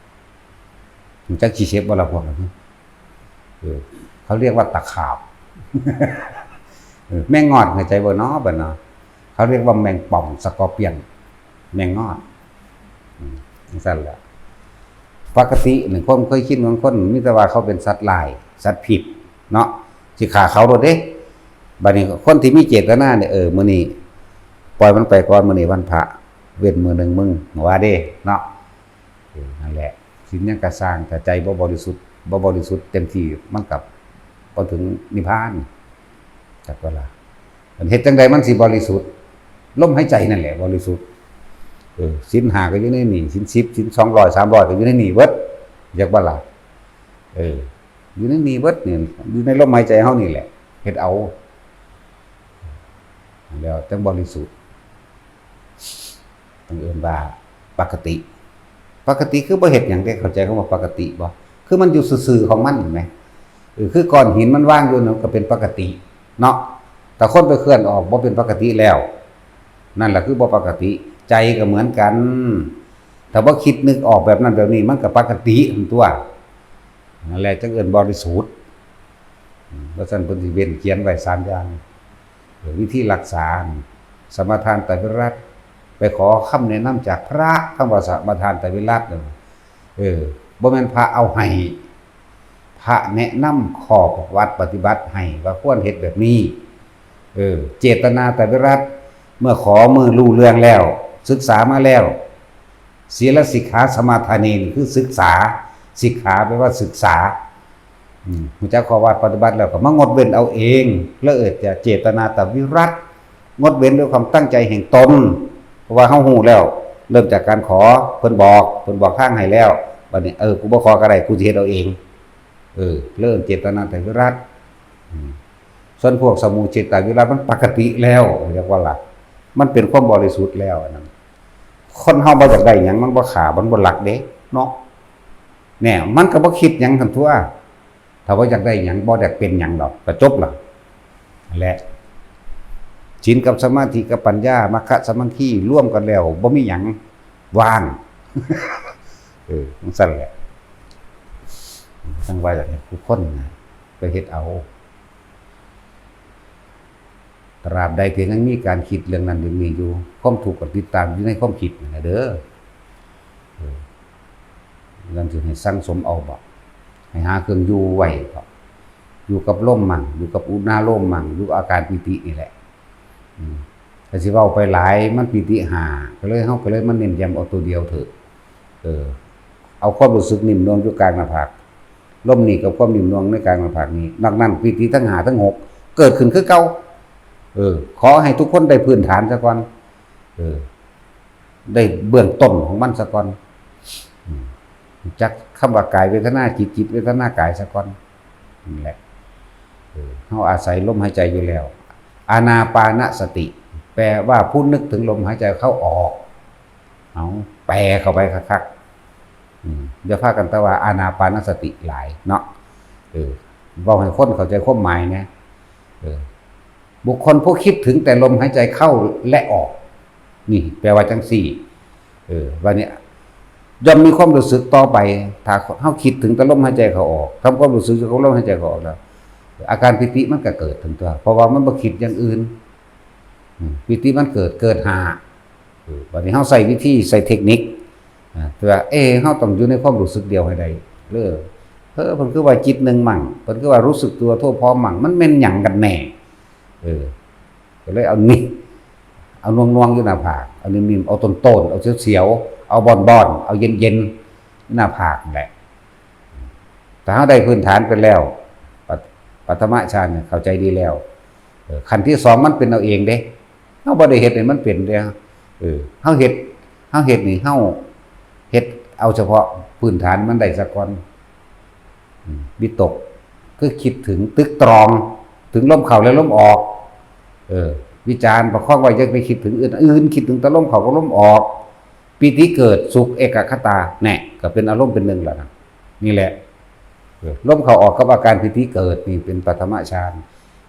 รู้จักขี้เข็บบ่ล่ะพวกนั้น เออ เขาเรียกว่าตะขาบ เออ แมงงอด เข้าใจบ่เนาะ บัดเนาะ เขาเรียกว่าแมงป่อง สกอร์เปียน แมงงอด อืม จั่งซั่นแหละ ปกตินี่ ความเคยชินของคน มีแต่ว่าเขาเป็นสัตว์ร้าย สัตว์พิษ เนาะ สิฆ่าเขาโลดเด้ บัดนี้คนที่มีเจตนาเนี่ย เออ มื้อนี้ปล่อยมันไปก่อน มื้อนี้วันพระ เว้นมื้อหนึ่งมึง ว่าเด้ เนาะ เออ นั่นแหละ ศีลหยังก็ซ่าง ถ้าใจบ่บริสุทธิ์ บ่บริสุทธิ์เต็มที่ มันก็บ่ถึงนิพพาน จักว่าล่ะ มันเฮ็ดจั่งใดมันสิบริสุทธิ์ ลมหายใจนั่นแหละบริสุทธิ์ เออ ศีลห้าก็อยู่ในนี่ ศีลสิบ ศีลสองร้อย สามร้อย ก็อยู่ในนี่เบิด อยากบ่ล่ะ เออ อยู่ในนี่เบิดนี่ อยู่ในลมหายใจเฮานี่แหละ เฮ็ดเอา แล้วจั่งบริสุทธิ์ ต้องเอิ้นว่าปกติ ปกติคือบ่เฮ็ดหยังเด้ เข้าใจคำว่าปกติบ่ คือมันอยู่ซื่อๆของมันแหม เออ คือก้อนหินมันวางอยู่นั่นก็เป็นปกติเนาะ แต่คนไปเคลื่อนออกบ่เป็นปกติแล้ว นั่นแหละคือบ่ปกติ ใจก็เหมือนกัน ถ้าบ่คิดนึกออกแบบนั้นแบบนี้ มันก็ปกติหั่นตั่ว นั่นแหละจั่งเอิ้นบริสุทธิ์ อืม ว่าซั่นเพิ่นสิเว้นเขียนไว้สามอย่าง เออ วิธีรักษา สมาทานไตรวิรัต ไปขอคำแนะนำจากพระ คำว่าสมาทานไตรวิรัตนั่น เออ บ่แม่นพระเอาให้ พระแนะนำข้อวัดปฏิบัติให้ว่าควรเฮ็ดแบบนี้ เออ เจตนาไตรวิรัต เมื่อขอ เมื่อรู้เรื่องแล้ว ศึกษามาแล้ว ศีลสิกขาสมาทานีนี่คือศึกษา สิกขาแปลว่าศึกษา อืม รู้จักข้อวัดปฏิบัติแล้วก็มางดเว้นเอาเอง แล้วเอิ้นจะเจตนาไตรวิรัต งดเว้นด้วยความตั้งใจแห่งตน เพราะว่าเฮารู้แล้ว เริ่มจากการขอ เพิ่นบอก เพิ่นบอกทางให้แล้ว บัดนี้ เออ กูบ่ขอก็ได้ กูสิเฮ็ดเอาเอง เออ เริ่มเจตนาไตรวิรัต อืม ส่วนพวกสมุจเฉทวิรัตมันปกติแล้ว เรียกว่าหลัก มันเป็นความบริสุทธิ์แล้วอันนั้น คนเฮาบ่อยากได้หยัง มันบ่ฆ่า มันบ่ลักเด้ เนาะ เนี่ย มันก็บ่คิดหยังหั่นตั่ว ถ้าบ่อยากได้หยัง บ่อยากเป็นหยังดอก ก็จบละ นั่นแหละ ศีลกับสมาธิกับปัญญา มัคคะสมังคี รวมกันแล้ว บ่มีหยัง ว่าง เออ จั่งซั่นแหละ จั่งว่าอยากให้ทุกคนนะ ไปเฮ็ดเอา ตราบใดที่ยังมีการคิดเรื่องนั้นเรื่องนี้อยู่ ความทุกข์ก็ติดตามอยู่ในความคิดนั่นแหละเด้อ เออ นั่นสิให้สั่งสมเอาบ่ ให้หาเครื่องอยู่ไว้บ่ อยู่กับลมมั่ง อยู่กับอุณาโลมมั่ง อยู่อาการปีตินี่แหละ อืม ถ้าสิเว้าไปหลาย มันปีติห้า ก็เลย เฮาก็เลยมาเน้นย้ำเอาตัวเดียวเถอะ เออ เอาความรู้สึกนิ่มนวลอยู่กลางหน้าผาก ลมนี่กับความนิ่มนวลในกลางหน้าผากนี่ นอกนั้นปีติทั้งห้าทั้งหก เกิดขึ้นคือเก่า เออ ขอให้ทุกคนได้พื้นฐานซะก่อน เออ ได้เบื้องต้นของมันซะก่อน อืม รู้จักคำว่ากายเวทนาจิต จิตเวทนากายซะก่อน นั่นแหละ เออ เฮาอาศัยลมหายใจอยู่แล้ว อานาปานสติ แปลว่าผู้นึกถึงลมหายใจเข้าออก เอา แปลเข้าไปคักๆ อืม อย่าพากันแต่ว่าอานาปานสติหลายเนาะ เออ เว้าให้คนเข้าใจความหมายนะ เออ บุคคลผู้คิดถึงแต่ลมหายใจเข้าและออก นี่แปลว่าจั่งซี้ เออ ว่าเนี่ย ย่อมมีความรู้สึกต่อไป ถ้าเฮาคิดถึงแต่ลมหายใจเข้าออก ทำความรู้สึกอยู่กับลมหายใจเข้าออกแล้ว อาการปีติมันก็เกิดขึ้นตัว เพราะว่ามันบ่คิดอย่างอื่น อืม ปีติมันเกิด เกิดห้า เออ บัดนี้เฮาใช้วิธี ใช้เทคนิค อ่า แต่ว่า เอ้ เฮาต้องอยู่ในความรู้สึกเดียวให้ได้ เออ เออ เพิ่นคือว่าจิตหนึ่งมั่ง เพิ่นคือว่ารู้สึกตัวทั่วพร้อมมั่ง มันแม่นหยังกันแน่ เออ ก็เลยเอานี่ เอานวงๆอยู่หน้าผาก เอานิ่มๆ เอาต้นๆ เอาเสียวๆ เอาบ่อนๆ เอาเย็นๆ หน้าผากนั่นแหละ ถ้าเฮาได้พื้นฐานไปแล้ว ปัท- ปฐมฌานเนี่ยเข้าใจดีแล้ว เออ ขั้นที่สองมันเป็นเอาเองเด้ เฮาบ่ได้เฮ็ดให้มันเป็นเด้ เออ เฮาเฮ็ด เฮาเฮ็ดนี่ เฮาเฮ็ดเอาเฉพาะพื้นฐานมันได้ซะก่อน อืม วิตก คือคิดถึง ตึกตรอง ถึงลมเข้าและลมออก เออ วิจารประคองไว้ อย่าไปคิดถึงอื่น อื่น คิดถึงแต่ลมเข้ากับลมออก ปีติเกิด สุข เอกัคคตา แน่ ก็เป็นอารมณ์เป็นหนึ่งแล้วนะ นี่แหละ เออ ลมเข้าออกกับอาการปีติเกิด นี่เป็นปฐมฌาน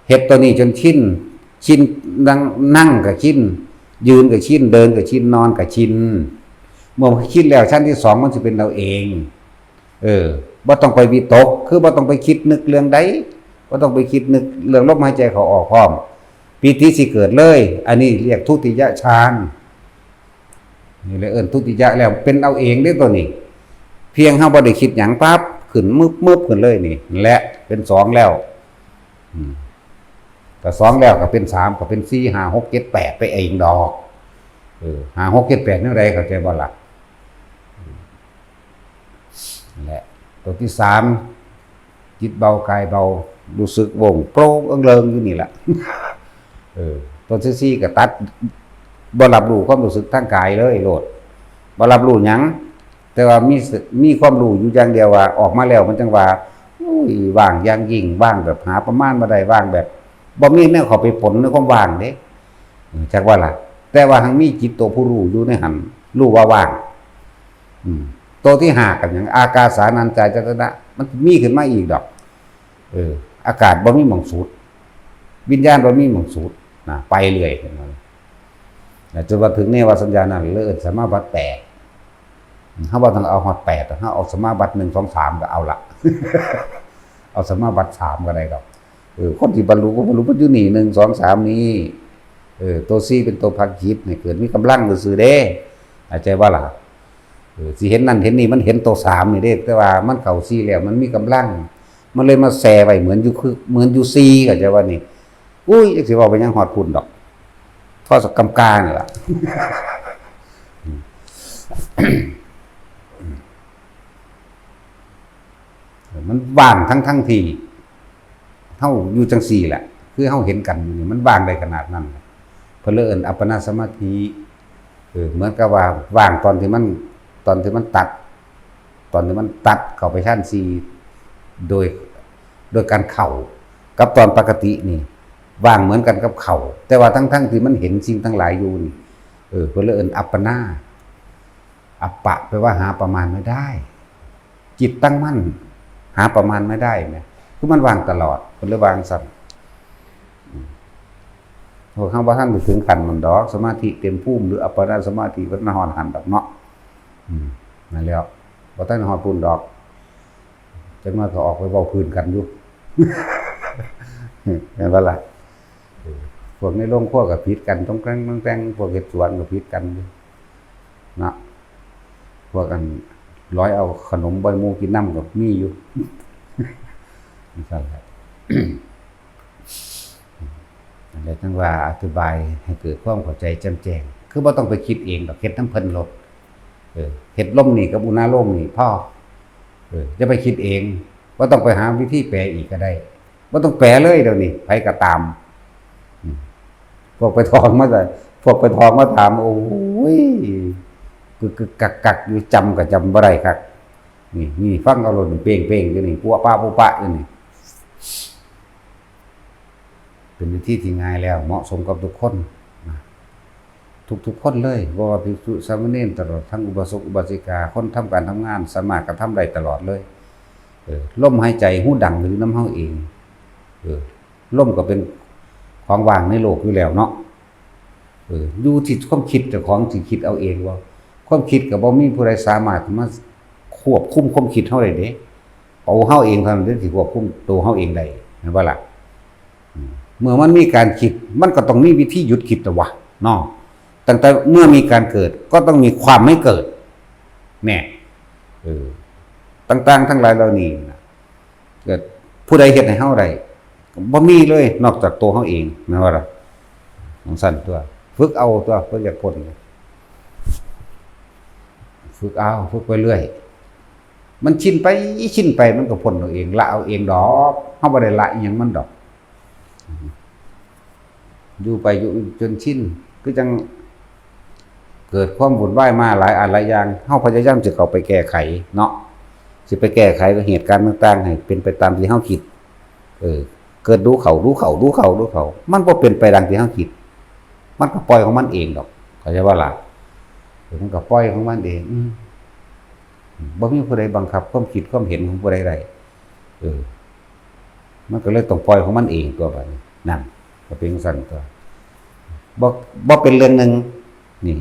เฮ็ดตัวนี้จนชิน ชิน นั่ง นั่งก็ชิน ยืนก็ชิน เดินก็ชิน นอนก็ชิน เมื่อชินแล้ว ชั้นที่สองมันสิเป็นเอาเอง เออ บ่ต้องไปวิตก คือบ่ต้องไปคิดนึกเรื่องใด บ่ต้องไปคิดนึกเรื่องลมหายใจเข้าออกพร้อม ปีติสิเกิดเลย อันนี้เรียกทุติยฌาน นี่เลยเอิ้นทุติยะแล้ว เป็นเอาเองเด้ตัวนี้ เพียงเฮาบ่ได้คิดหยังปั๊บ ขึ้นมึบๆขึ้นเลยนี่ และเป็นสองแล้ว อืม ก็สองแล้วก็เป็นสาม ก็เป็นสี่ ห้า หก เจ็ด แปด ไปเองดอก เออ ห้า หก เจ็ด แปด แนวใด เข้าใจบ่ล่ะ อืม นั่นแหละ ตัวที่สาม จิตเบากายเบา รู้สึกโปร่งโปร่งเอิงเริงอยู่นี่แหละ เออ ตัวที่สี่ก็ตัด บ่รับรู้ความรู้สึกทางกายเลยโลด บ่รับรู้หยัง แต่ว่ามีส- มีความรู้อยู่อย่างเดียวว่าออกมาแล้วมันจั่งว่า อุ้ย ว่างอย่างยิ่ง ว่างแบบหาประมาณบ่ได้ ว่างแบบบ่มีแนวเข้าไปปนในความว่างเด้ จักว่าล่ะ แต่ว่าหั้งมีจิตตัวผู้รู้อยู่ในหั้น รู้ว่าว่าง อืม ตัวที่ห้าก็หยัง อากาสานัญจายตนะ มันมีขึ้นมาอีกดอก เออ อากาศบ่มีหม่องสุด วิญญาณบ่มีหม่องสุดนะ ไปเรื่อย นะ จนว่าถึงเนวสัญญานั้น เลยเอิ้นสมาบัติแปด เฮาบ่ต้องเอาฮอดแปด เฮาเอาสมาบัติหนึ่ง สอง สาม ก็เอาละ เอาสมาบัติสามก็ได้ดอก เออ คนที่บรรลุก็บรรลุเพิ่นอยู่นี่ หนึ่ง สอง สาม นี่ เออ ตัวสี่เป็นตัวพาจิตให้เกิดมีกำลังซื่อๆเด้ เข้าใจบ่ล่ะ เออ สิเห็นนั่นเห็นนี่ มันเห็นตัวสามนี่เด้ แต่ว่ามันเข้าสี่แล้ว มันมีกำลัง มันเลยมาแซ่ไว้เหมือนอยู่คือ เหมือนอยู่สี่ เข้าใจบ่นี่ อุ้ย จักสิเว้าไปหยังฮอดพุ้นดอก พอสักกำกานี่ล่ะ มันว่างทั้งๆที่เฮาอยู่จั่งซี้แหละ คือเฮาเห็นกันอยู่นี่ มันว่างได้ขนาดนั้น เพิ่นเลยเอิ้นอัปปนาสมาธิ เออ เหมือนกับว่าว่างตอนที่มัน ตอนที่มันตัด ตอนที่มันตัดเข้าไปฌานสี่ โดย โดยการเข้า กับตอนปกตินี่ ว่างเหมือนกันกับเข้า แต่ว่าทั้งๆที่มันเห็นสิ่งทั้งหลายอยู่นี่ เออ เพิ่นเลยเอิ้นอัปปนา อัปปะ แปลว่าหาประมาณไม่ได้ จิตตั้งมั่น หาประมาณไม่ได้เนี่ย คือมันว่างตลอด เพิ่นเลยว่าจั่งซั้น อืม พวกเฮาบ่ทันได้ถึงขั้นนั้นดอก สมาธิเต็มภูมิ หรืออัปปนาสมาธิ บ่ทันฮอดหั่นดอกเนาะ อืม นั่นแหล้ว บ่ทันฮอดพุ้นดอก จักหน่อยก็ออกไปเว้าพื้นกันอยู่ แม่นบ่ล่ะ เออ พวกในโรงครัวก็ผิดกัน ต้องแกล้งต้องแกล้ง พวกเฮ็ดสวนก็ผิดกันอยู่ เนาะ พวกอันร้อยเอาขนมบ่ให้หมู่กินนำก็มีอยู่ จั่งซั้นแหละ นั่นแหละ จั่งว่าอธิบายให้เกิดความเข้าใจแจ่มแจ้ง คือบ่ต้องไปคิดเองดอก เฮ็ดนำเพิ่นโลด เออ เฮ็ดลมนี่กับอุณาโลมนี่พอ เออ อย่าไปคิดเอง บ่ต้องไปหาวิธีแปลอีกก็ได้ บ่ต้องแปลเลยเดี๋ยวนี้ ไผก็ตาม อืม พวกไปท่องมาแต่ พวกไปท่องมาถาม โอ้ย กึกๆ กักๆ อยู่ จำก็จำบ่ได้คัก นี่ นี่ ฟังเอาโลด เป้งๆ อยู่นี่ ปั๊วปะปุ๊ปะอยู่นี่ เป็นวิธีที่ง่ายแล้ว เหมาะสมกับทุกคนนะ ทุกๆ คนเลย บ่ว่าภิกษุ สามเณร ตลอดทั้งอุบาสก อุบาสิกา คนทำการทำงาน สามารถกระทำได้ตลอดเลย เออ ลมหายใจ ฮูดัง หรือนำเฮาเอง เออ ลมก็เป็นของว่างในโลกอยู่แล้วเนาะ เออ อยู่ที่ความคิดเจ้าของสิคิดเอาเองบ่ ความคิดก็บ่มีผู้ใดสามารถมาควบคุมความคิดเฮาได้เด้ เอาเฮาเองเท่านั้นที่สิควบคุมตัวเฮาเองได้ แม่นบ่ล่ะ อืม เมื่อมันมีการคิด มันก็ต้องมีวิธีหยุดคิดแล้ววะ เนาะ ตั้งแต่เมื่อมีการเกิด ก็ต้องมีความไม่เกิด แน่ เออ ต่างๆ ทั้งหลายเหล่านี้นะ เกิดผู้ใดเฮ็ดให้เฮาได้ บ่มีเลย นอกจากตัวเฮาเอง แม่นบ่ล่ะ จั่งซั้นตั๊ว ฝึกเอาตั๊ว เพิ่นอยากพ้น ฝึกเอา ฝึกไปเรื่อย มันชินไป ชินไป มันก็พ้นเอาเอง ละเอาเองดอก เฮาบ่ได้ละอิหยังมันดอก อยู่ไปอยู่จนชิน คือจั่งเกิดความวุ่นวายมาหลายอันหลายอย่าง เฮาพยายามสิเข้าไปแก้ไขเนาะ สิไปแก้ไขกับเหตุการณ์ต่างๆ ให้เป็นไปตามที่เฮาคิด เออ เกิดดูเข้า ดูเข้า ดูเข้า ดูเข้า มันบ่เป็นไปดังที่เฮาคิด มันก็ปล่อยของมันเองดอก เข้าใจบ่ล่ะ เออ มันก็ปล่อยของมันเอง อืม บ่มีผู้ใดบังคับความคิดความเห็นของผู้ใดได้ เออ มันก็เลยต้องปล่อยของมันเองตั๊วบัดนี้ นั่น ก็เป็นจั่งซั้นตั๊ว บ่ บ่เป็นเรื่องหนึ่ง นี่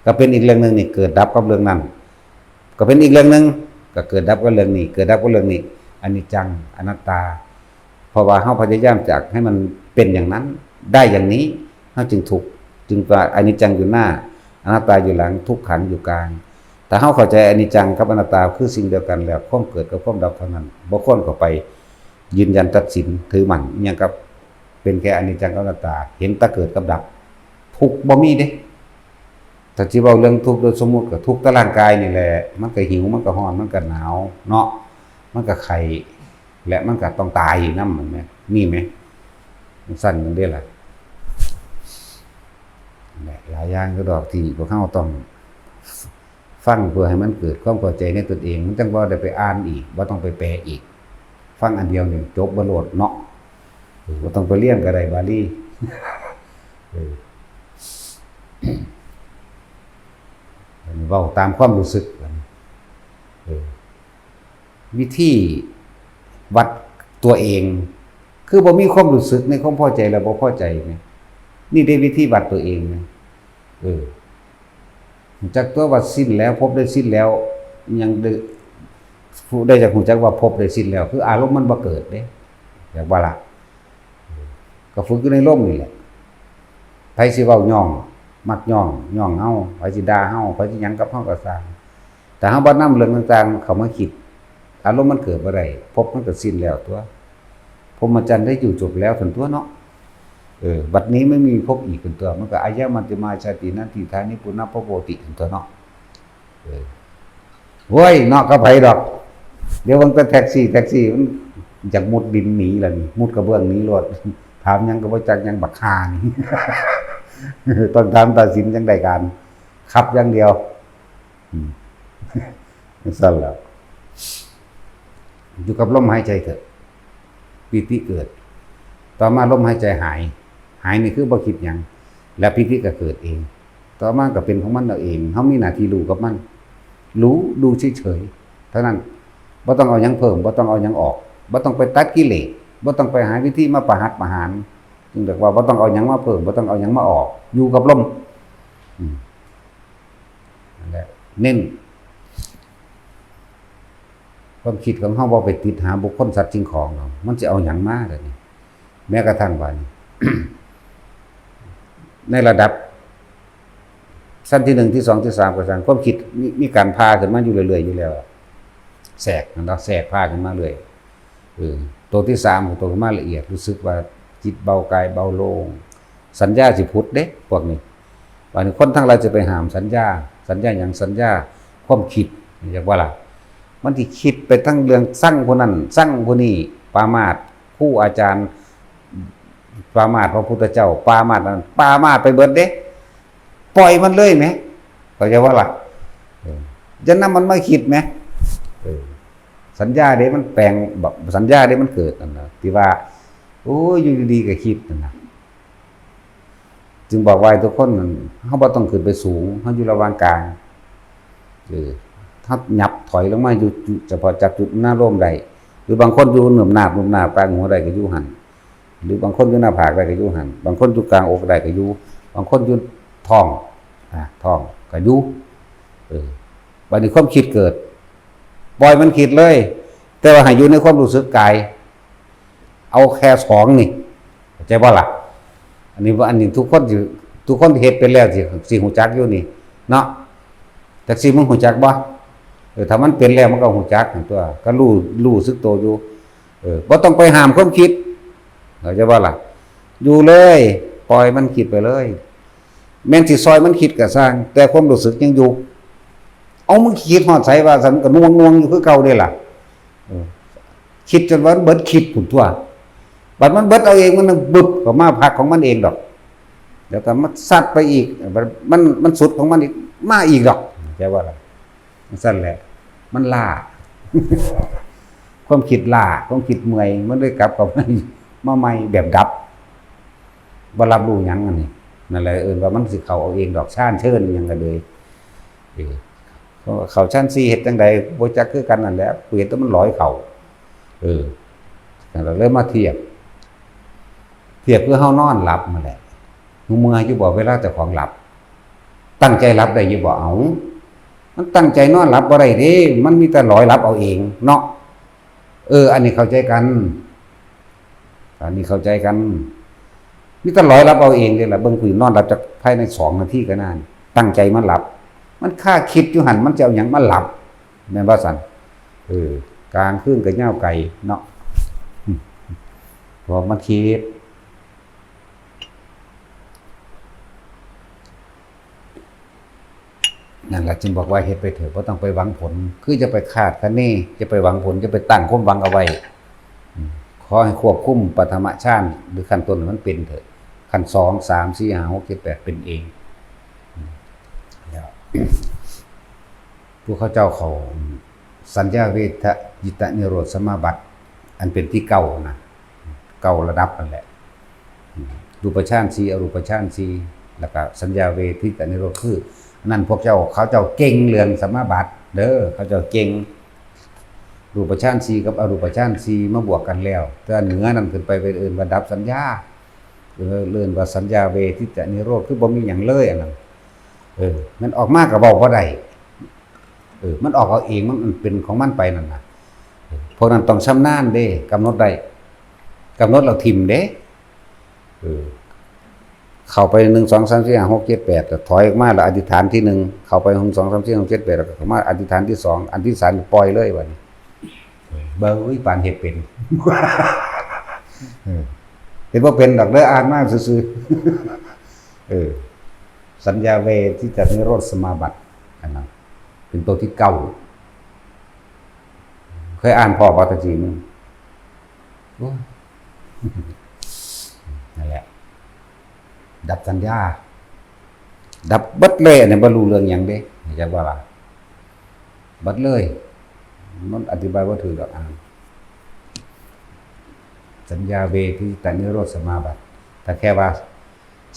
ก็เป็นอีกเรื่องหนึ่ง นี่ เกิดดับกับเรื่องนั้น ก็เป็นอีกเรื่องหนึ่ง ก็เกิดดับกับเรื่องนี้ เกิดดับกับเรื่องนี้ อนิจจัง อนัตตา เพราะว่าเฮาพยายามอยากให้มันเป็นอย่างนั้น ได้อย่างนี้ เฮาจึงทุกข์ จึงว่าอนิจจังอยู่หน้า อนัตตาอยู่หลัง ทุกขังอยู่กลาง ถ้าเฮาเข้าใจอนิจจังกับอนัตตาคือสิ่งเดียวกันแล้ว ความเกิดกับความดับเท่านั้น บ่ควรเข้าไปยืนยันตัดสินถือมั่นอิหยังกับ เป็นแค่อนิจจังกับอนัตตา เห็นแต่เกิดกับดับ ทุกข์บ่มีเด้ ถ้าสิเว้าเรื่องทุกข์โดยสมมุติก็ทุกข์แต่ร่างกายนี่แหละ มันก็หิว มันก็ร้อน มันก็หนาวเนาะ มันก็ไข้ และมันก็ต้องตายอยู่นำ แม่นบ่ มีไหม จั่งซั้นจั่งเด้ล่ะ หลายอย่างคือดอกที่พวกเราต้องฟังเพื่อให้มันเกิดความเข้าใจในตนเอง มันจั่งบ่ได้ไปอ่านอีก บ่ต้องไปแปลอีก ฟังอันเดียวนี่จบบ่โลดเนาะ เออ บ่ต้องไปเรียนก็ได้บาลี เออ เว้าตามความรู้สึก เออ วิธีวัดตัวเอง คือบ่มีความรู้สึกในความพอใจและบ่พอใจเนี่ย นี่ได้วิธีวัดตัวเองนะ เออ รู้จักตัวว่าสิ้นแล้ว ภพได้สิ้นแล้ว ยังได้ ผู้ได้จักรู้จักว่าภพได้สิ้นแล้ว คืออารมณ์มันบ่เกิดเด้ อยากว่าล่ะ ก็ฝึกอยู่ในลมนี่แหละ ไผสิเว้าย่อง มักย่อง ย่องเฮา ไผสิด่าเฮา ไผสิหยังกับเฮาก็ซ่าง แต่เฮาบ่นำเรื่องต่างๆเข้ามาคิด อารมณ์มันเกิดบ่ได้ ภพมันก็สิ้นแล้วตัว พรหมจรรย์ได้อยู่จบแล้วซั่นตัวเนาะ เออ บัดนี้ไม่มีภพอีกซั่นตัว มันก็ อายะมัจจิมาชาติ นัตถิทานิ ปุนพพโวติ ซั่นตัวเนาะ เออ โว้ย เนาะ กับไผดอก เดี๋ยวเบิ่งแต่แท็กซี่ แท็กซี่มันอยากมุดดินหนีล่ะนี่ มุดกระเบื้องหนีโลด ถามหยังก็บ่จักหยัง บักห่านี่ ต้องถามตาสินจั่งได้การ ขับอย่างเดียว อืม จั่งซั้นแหล้ว อยู่กับลมหายใจเถอะ ปีติเกิด ต่อมาลมหายใจหาย หายนี่คือบ่คิดหยัง แล้วปีติก็เกิดเอง ต่อมาก็เป็นของมันเอาเอง เฮามีหน้าที่รู้กับมัน รู้ ดูเฉยๆ เท่านั้น บ่ต้องเอาหยังเพิ่ม บ่ต้องเอาหยังออก บ่ต้องไปตัดกิเลส บ่ต้องไปหาวิธีมาประหัตประหาร จึงเรียกว่าบ่ต้องเอาหยังมาเพิ่ม บ่ต้องเอาหยังมาออก อยู่กับลม อืม นั่นแหละ เน้น ความคิดของเฮาบ่ไปติดหาบุคคลสัตว์สิ่งของหรอก มันสิเอาหยังมาล่ะนี่ แม้กระทั่งว่านี่ ในระดับ ชั้นที่หนึ่ง ที่สอง ที่สาม ก็ช่าง ความคิดมี มีการพาขึ้นมาอยู่เรื่อยๆอยู่แล้ว แทรกนั่นเนาะ แทรกพาขึ้นมาเรื่อย เออ ตัวที่สามของตัวมาละเอียด รู้สึกว่าจิตเบากายเบาโล่ง สัญญาสิผุดเด้ พวกนี้ บาดนี้คนทั้งหลายจะไปห้ามสัญญา สัญญาหยัง สัญญาความคิด อยากว่าล่ะ มันสิคิดไปทั้งเรื่องซังผู้นั้น ซังผู้นี้ ปรามาสครูอาจารย์ ปรามาสพระพุทธเจ้า ปรามาสนั้น ปรามาสไปเบิดเด้ ปล่อยมันเลยแหม เข้าใจว่าล่ะ เออ อย่านำมันมาคิดแหม เออ สัญญาเด้มันแปลง แบบ สัญญาเด้มันเกิดนั่นน่ะ ที่ว่า โอ้ย อยู่ดีๆก็คิดนั่นน่ะ จึงบอกว่าให้ทุกคนนั่น เฮาบ่ต้องขึ้นไปสูง เฮาอยู่ระหว่างกลาง เออ ถ้าหยับถอยลงมาอยู่จุด เฉพาะจับจุดหน้าร่มได้ หรือบางคนอยู่เนิบนาบ เนิบนาบกลางหัวได้ก็อยู่หั่น หรือบางคนอยู่หน้าผากได้ก็อยู่หั่น บางคนอยู่กลางอกได้ก็อยู่ บางคนอยู่ท้อง อ่า ท้องก็อยู่ เออ บัดนี้ความคิดเกิด ปล่อยมันคิดเลย แต่ว่าให้อยู่ในความรู้สึกกาย เอาแค่สองนี่ เข้าใจบ่ล่ะ อันนี้ อันนี้ทุกคนสิ ทุกคนเฮ็ดเป็นแล้วสิ สิฮู้จักอยู่นี่ เนาะ จักสิมึงฮู้จักบ่ เออ ถ้ามันเป็นแล้วมันก็ฮู้จักหั่นตัว ก็รู้ รู้สึกตัวอยู่ เออ บ่ต้องไปห้ามความคิด เข้าใจบ่ล่ะ อยู่เลย ปล่อยมันคิดไปเลย แม่นสิซอยมันคิดก็ซ่าง แต่ความรู้สึกยังอยู่ เอามึงคิดฮอดไสว่าซั่น มันก็หน่วงๆอยู่คือเก่าเด้ล่ะ เออ คิดจนว่ามันเบิดคิดพุ้นตัว บัดมันเบิดเอาเอง มันบึบเข้ามาพักของมันเองดอก แล้วก็มาซัดไปอีก มัน มันสุดของมันอีก มาอีกดอก เข้าใจบ่ล่ะ จั่งซั้นแหละ มันล้า ความคิดล้า ความคิดเมื่อย มันเลยกลับเข้ามา มาใหม่แบบดับ บ่รับรู้หยังอันนี้ นั่นแหละเอิ้นว่ามันสิเข้าเอาเองดอก ฌานเชิญหยังก็เลย เออ เขาเข้าฌานสี่เฮ็ดจั่งใด บ่จักคือกันนั่นแหละ กูเห็นแต่มันลอยเข้า เออ นั่นล่ะเลยมาเทียบ เทียบคือเฮานอนหลับนั่นแหละ มึงเมื่อยอยู่บ่เวลาเจ้าของหลับ ตั้งใจหลับได้อยู่บ่ เอ้า มันตั้งใจนอนหลับบ่ได้เด้ มันมีแต่ลอยหลับเอาเองเนาะ เออ อันนี้เข้าใจกัน อันนี้เข้าใจกัน มีแต่ลอยหลับเอาเองเด้ล่ะ เบิ่งผู้นอนหลับจักภายในสองนาทีก็นาน ตั้งใจมาหลับ มันคาคิดอยู่หั่น มันจะเอาหยังมาหลับ แม่นบ่ซั่น เออ กลางคืนก็ยาวไกลเนาะ เพราะมันคิด นั่นล่ะจึงบอกว่าเฮ็ดไปเถอะ บ่ต้องไปหวังผล คือจะไปคาดคะเน จะไปหวังผล จะไปตั้งความหวังเอาไว้ อืม ขอให้ควบคุมปฐมฌาน หรือขั้นต้นให้มันเป็นเถอะ ขั้นสอง สาม สี่ ห้า หก เจ็ด แปด เป็นเอง ผู้เขาเจ้าเขาสัญญาเวทยิตนิโรธสมาบัติ อันเป็นที่เก้านะ เก้าระดับนั่นแหละ รูปฌานสี่ อรูปฌานสี่ แล้วก็สัญญาเวทยิตนิโรธ คืออันนั้นพวกเจ้าเขาเจ้าเก่งเรื่องสมาบัติเด้อ เขาเจ้าเก่ง รูปฌานสี่กับอรูปฌานสี่มาบวกกันแล้ว แต่เหนือนั้นขึ้นไปเป็นเอิ้นว่าดับสัญญา เออ เอิ้นว่าสัญญาเวทยิตนิโรธ คือบ่มีหยังเลยอันนั้น เออ มันออกมาก็เว้าบ่ได้ เออ มันออกเอาเอง มันเป็นของมันไปนั่นน่ะ เออ พวกนั้นต้องชำนาญเด้ กำหนดได้ กำหนดแล้วถิ่มเด้ เออ เข้าไปหนึ่ง สอง สาม สี่ ห้า หก เจ็ด แปด แล้วถอยออกมาแล้วอธิษฐานที่หนึ่ง เข้าไปหนึ่ง สอง สาม สี่ ห้า หก เจ็ด แปด แล้วก็เข้ามาอธิษฐานที่สอง อันที่สามปล่อยเลยบัดนี้ เบิ่ง อุ้ย ปานเฮ็ดเป็น เออ เฮ็ดบ่เป็นดอกเด้อ อ่านมาซื่อๆ เออ สัญญาเวทยิตนิโรธสมาบัติ อันนั้น เป็นตัวที่เก้า เคยอ่านพ้อบ่ตะกี้มึง โอ้ย นั่นแหละ ดับสัญญา ดับเบิดเลย อันนี้บ่รู้เรื่องหยังเด้ เข้าใจบ่ล่ะ เบิดเลย มันอธิบายบ่ถูกดอก อ่า สัญญาเวทยิตนิโรธสมาบัติ แต่แค่ว่า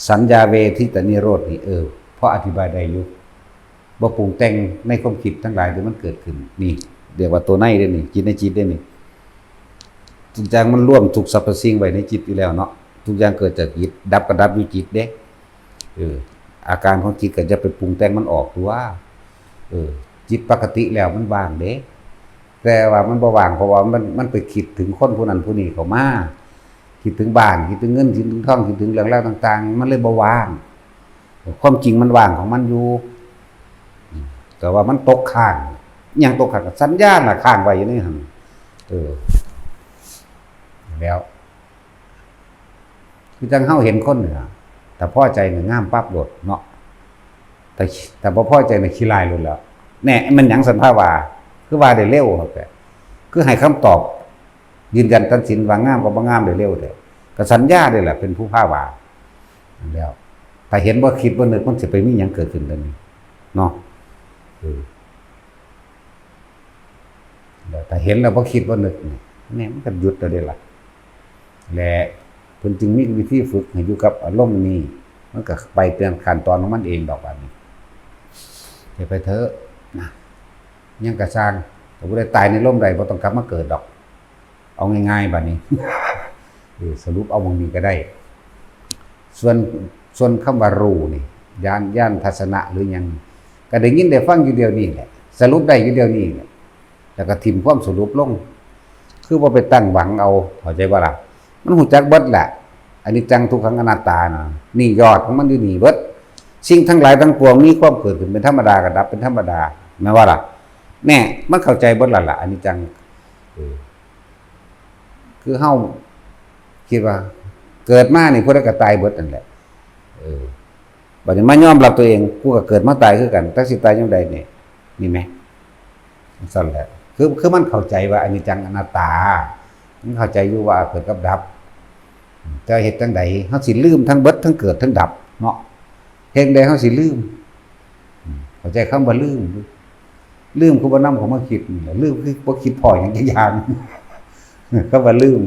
สัญญาเวทยิตนิโรธนี่ เออ พออธิบายได้อยู่ บ่ปรุงแต่งในความคิดทั้งหลายที่มันเกิดขึ้น นี่ เรียกว่าตัวในเด้นี่ จิตในจิตเด้นี่ ทุกอย่างมันรวมทุกสรรพสิ่งไว้ในจิตอยู่แล้วเนาะ ทุกอย่างเกิดจากจิต ดับก็ดับอยู่จิตเด้ เออ อาการของจิตก็อย่าไปปรุงแต่งมันออกตัว เออ จิตปกติแล้วมันว่างเด้ แต่ว่ามันบ่ว่าง เพราะว่ามัน มันไปคิดถึงคนผู้นั้นผู้นี้เข้ามา คิดถึงบ้าน คิดถึงเงิน คิดถึงทอง คิดถึงเรื่องราวต่างๆ มันเลยบ่ว่าง ความจริงมันว่างของมันอยู่ แต่ว่ามันตกค้าง อิหยังตกค้าง สัญญาน่ะค้างไว้อยู่ในหั่น เออ แล้ว คือจั่งเฮาเห็นคนนี่ล่ะ ถ้าพอใจนี่งามปั๊บโลดเนาะ แต่ แต่บ่พอใจนี่ขี้ร้ายโลดแหล้ว แหน่ มันหยังซั่น พาว่า คือว่าได้เร็วครับ คือให้คำตอบ ยืนยันตัดสินว่างามกับบ่งามได้เร็วแท้ ก็สัญญาเด้แหละ เป็นผู้พาว่า แล้ว ถ้าเห็นบ่คิดบ่นึก มันสิไปมีหยังเกิดขึ้นเดี๋ยวนี้ เนาะ เออ แล้วถ้าเห็นแล้วบ่คิดบ่นึกนี่ แหน่ มันก็หยุดแล้วเด้ล่ะ และเพิ่นจึงมีวิธีฝึกให้อยู่กับอารมณ์นี้ มันก็ไปตามขั้นตอนของมันเองดอกบัดนี้ เฮ็ดไปเถอะนะ หยังก็ซ่าง ถ้าผู้ใดตายในลมใดบ่ต้องกลับมาเกิดดอก เอาง่ายๆ บัดนี้ เออ สรุปเอาหม่องนี้ก็ได้ ส่วน ส่วนคำว่ารู้นี่ ญาณ ญาณทัศนะหรือหยัง ก็ได้ยินได้ฟังอยู่เดี๋ยวนี้แหละ สรุปได้อยู่เดี๋ยวนี้แหละ แล้วก็ถิ่มความสรุปลง คือบ่ไปตั้งหวังเอา เข้าใจบ่ล่ะ มันฮู้จักเบิดแหละ อนิจจัง ทุกขัง อนัตตาน่ะ นี่ยอดของมันอยู่นี่เบิด สิ่งทั้งหลายทั้งปวงมีความเกิดขึ้นเป็นธรรมดา ก็ดับเป็นธรรมดา แม่นบ่ล่ะ แน่ มันเข้าใจเบิดแล้วล่ะ อนิจจัง เออ คือเฮาคิดว่า เกิดมานี่ผู้ใดก็ตายเบิดนั่นแหละ เออ บัดนี้มายอมรับตัวเอง กูก็เกิดมาตายคือกัน แต่สิตายยามใดนี่ นี่แหม ซั่นแหละ คือ คือมันเข้าใจว่าอนิจจังอนัตตา มันเข้าใจอยู่ว่าเกิดกับดับ แต่เฮ็ดจั่งใด เฮาสิลืมทั้งเบิด ทั้งเกิดทั้งดับเนาะ เฮ็ดจั่งใดเฮาสิลืม อืม เข้าใจคำว่าลืม ลืมคือบ่นำเข้ามาคิดนี่แหละ ลืมคือบ่คิดพ้อหยังจักอย่าง คำว่าลืม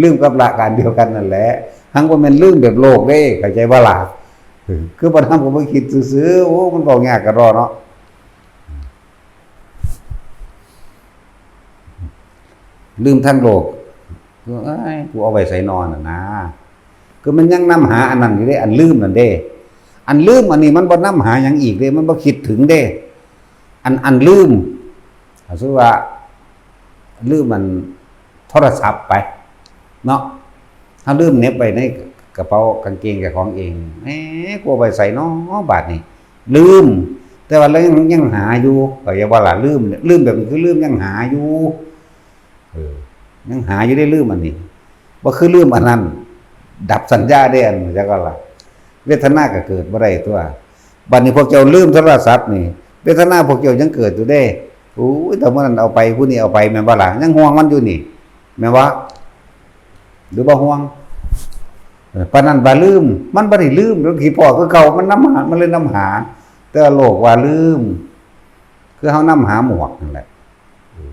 ลืมกับละก็อันเดียวกันนั่นแหละ หังบ่แม่นลืมแบบโลกเด้ เข้าใจบ่ล่ะ เออ คือบ่นำเข้ามาคิดซื่อๆ โอ้ มันเว้ายากกะดอเนาะ ลืมทางโลก เอ้ย กูเอาไว้ไสนอน่ะนะ คือมันยังนำหาอันนั้นอยู่เด้ อันลืมนั่นเด้ อันลืมอันนี้มันบ่นำหาหยังอีกเด้ มันบ่คิดถึงเด้ อัน อันลืม สมมุติว่า ลืมมันโทรศัพท์ไป เนาะ เฮาลืมเหน็บไว้ในกระเป๋ากางเกงเจ้าของเอง แหม กูเอาไว้ไสนอ บาดนี้ ลืม แต่ว่าเรายัง ยังหาอยู่ เข้าใจบ่ล่ะ ลืม ลืมแบบนี้คือลืมยังหาอยู่ เออ ยังหาอยู่ได้ลืมอันนี้ บ่คือลืมอันนั้น ดับสัญญาได้อัน จักว่าล่ะ เวทนาก็เกิดบ่ได้ตัว บัดนี้พวกเจ้าลืมโทรศัพท์นี่ เวทนาพวกเจ้ายังเกิดอยู่เด้ โอ้ย แต่เมื่อนั้นเอาไป ผู้นี้เอาไป แม่นบ่ล่ะ ยังห่วงมันอยู่นี่ แม่นบ่ หรือบ่ห่วง เออ ปานนั้นบ่ลืม มันบ่ได้ลืม มันคิดพ้อคือเก่า มันนำหา มันเลยนำหา แต่ว่าโลกว่าลืม คือเฮานำหาหมวกนั่นแหละ เออ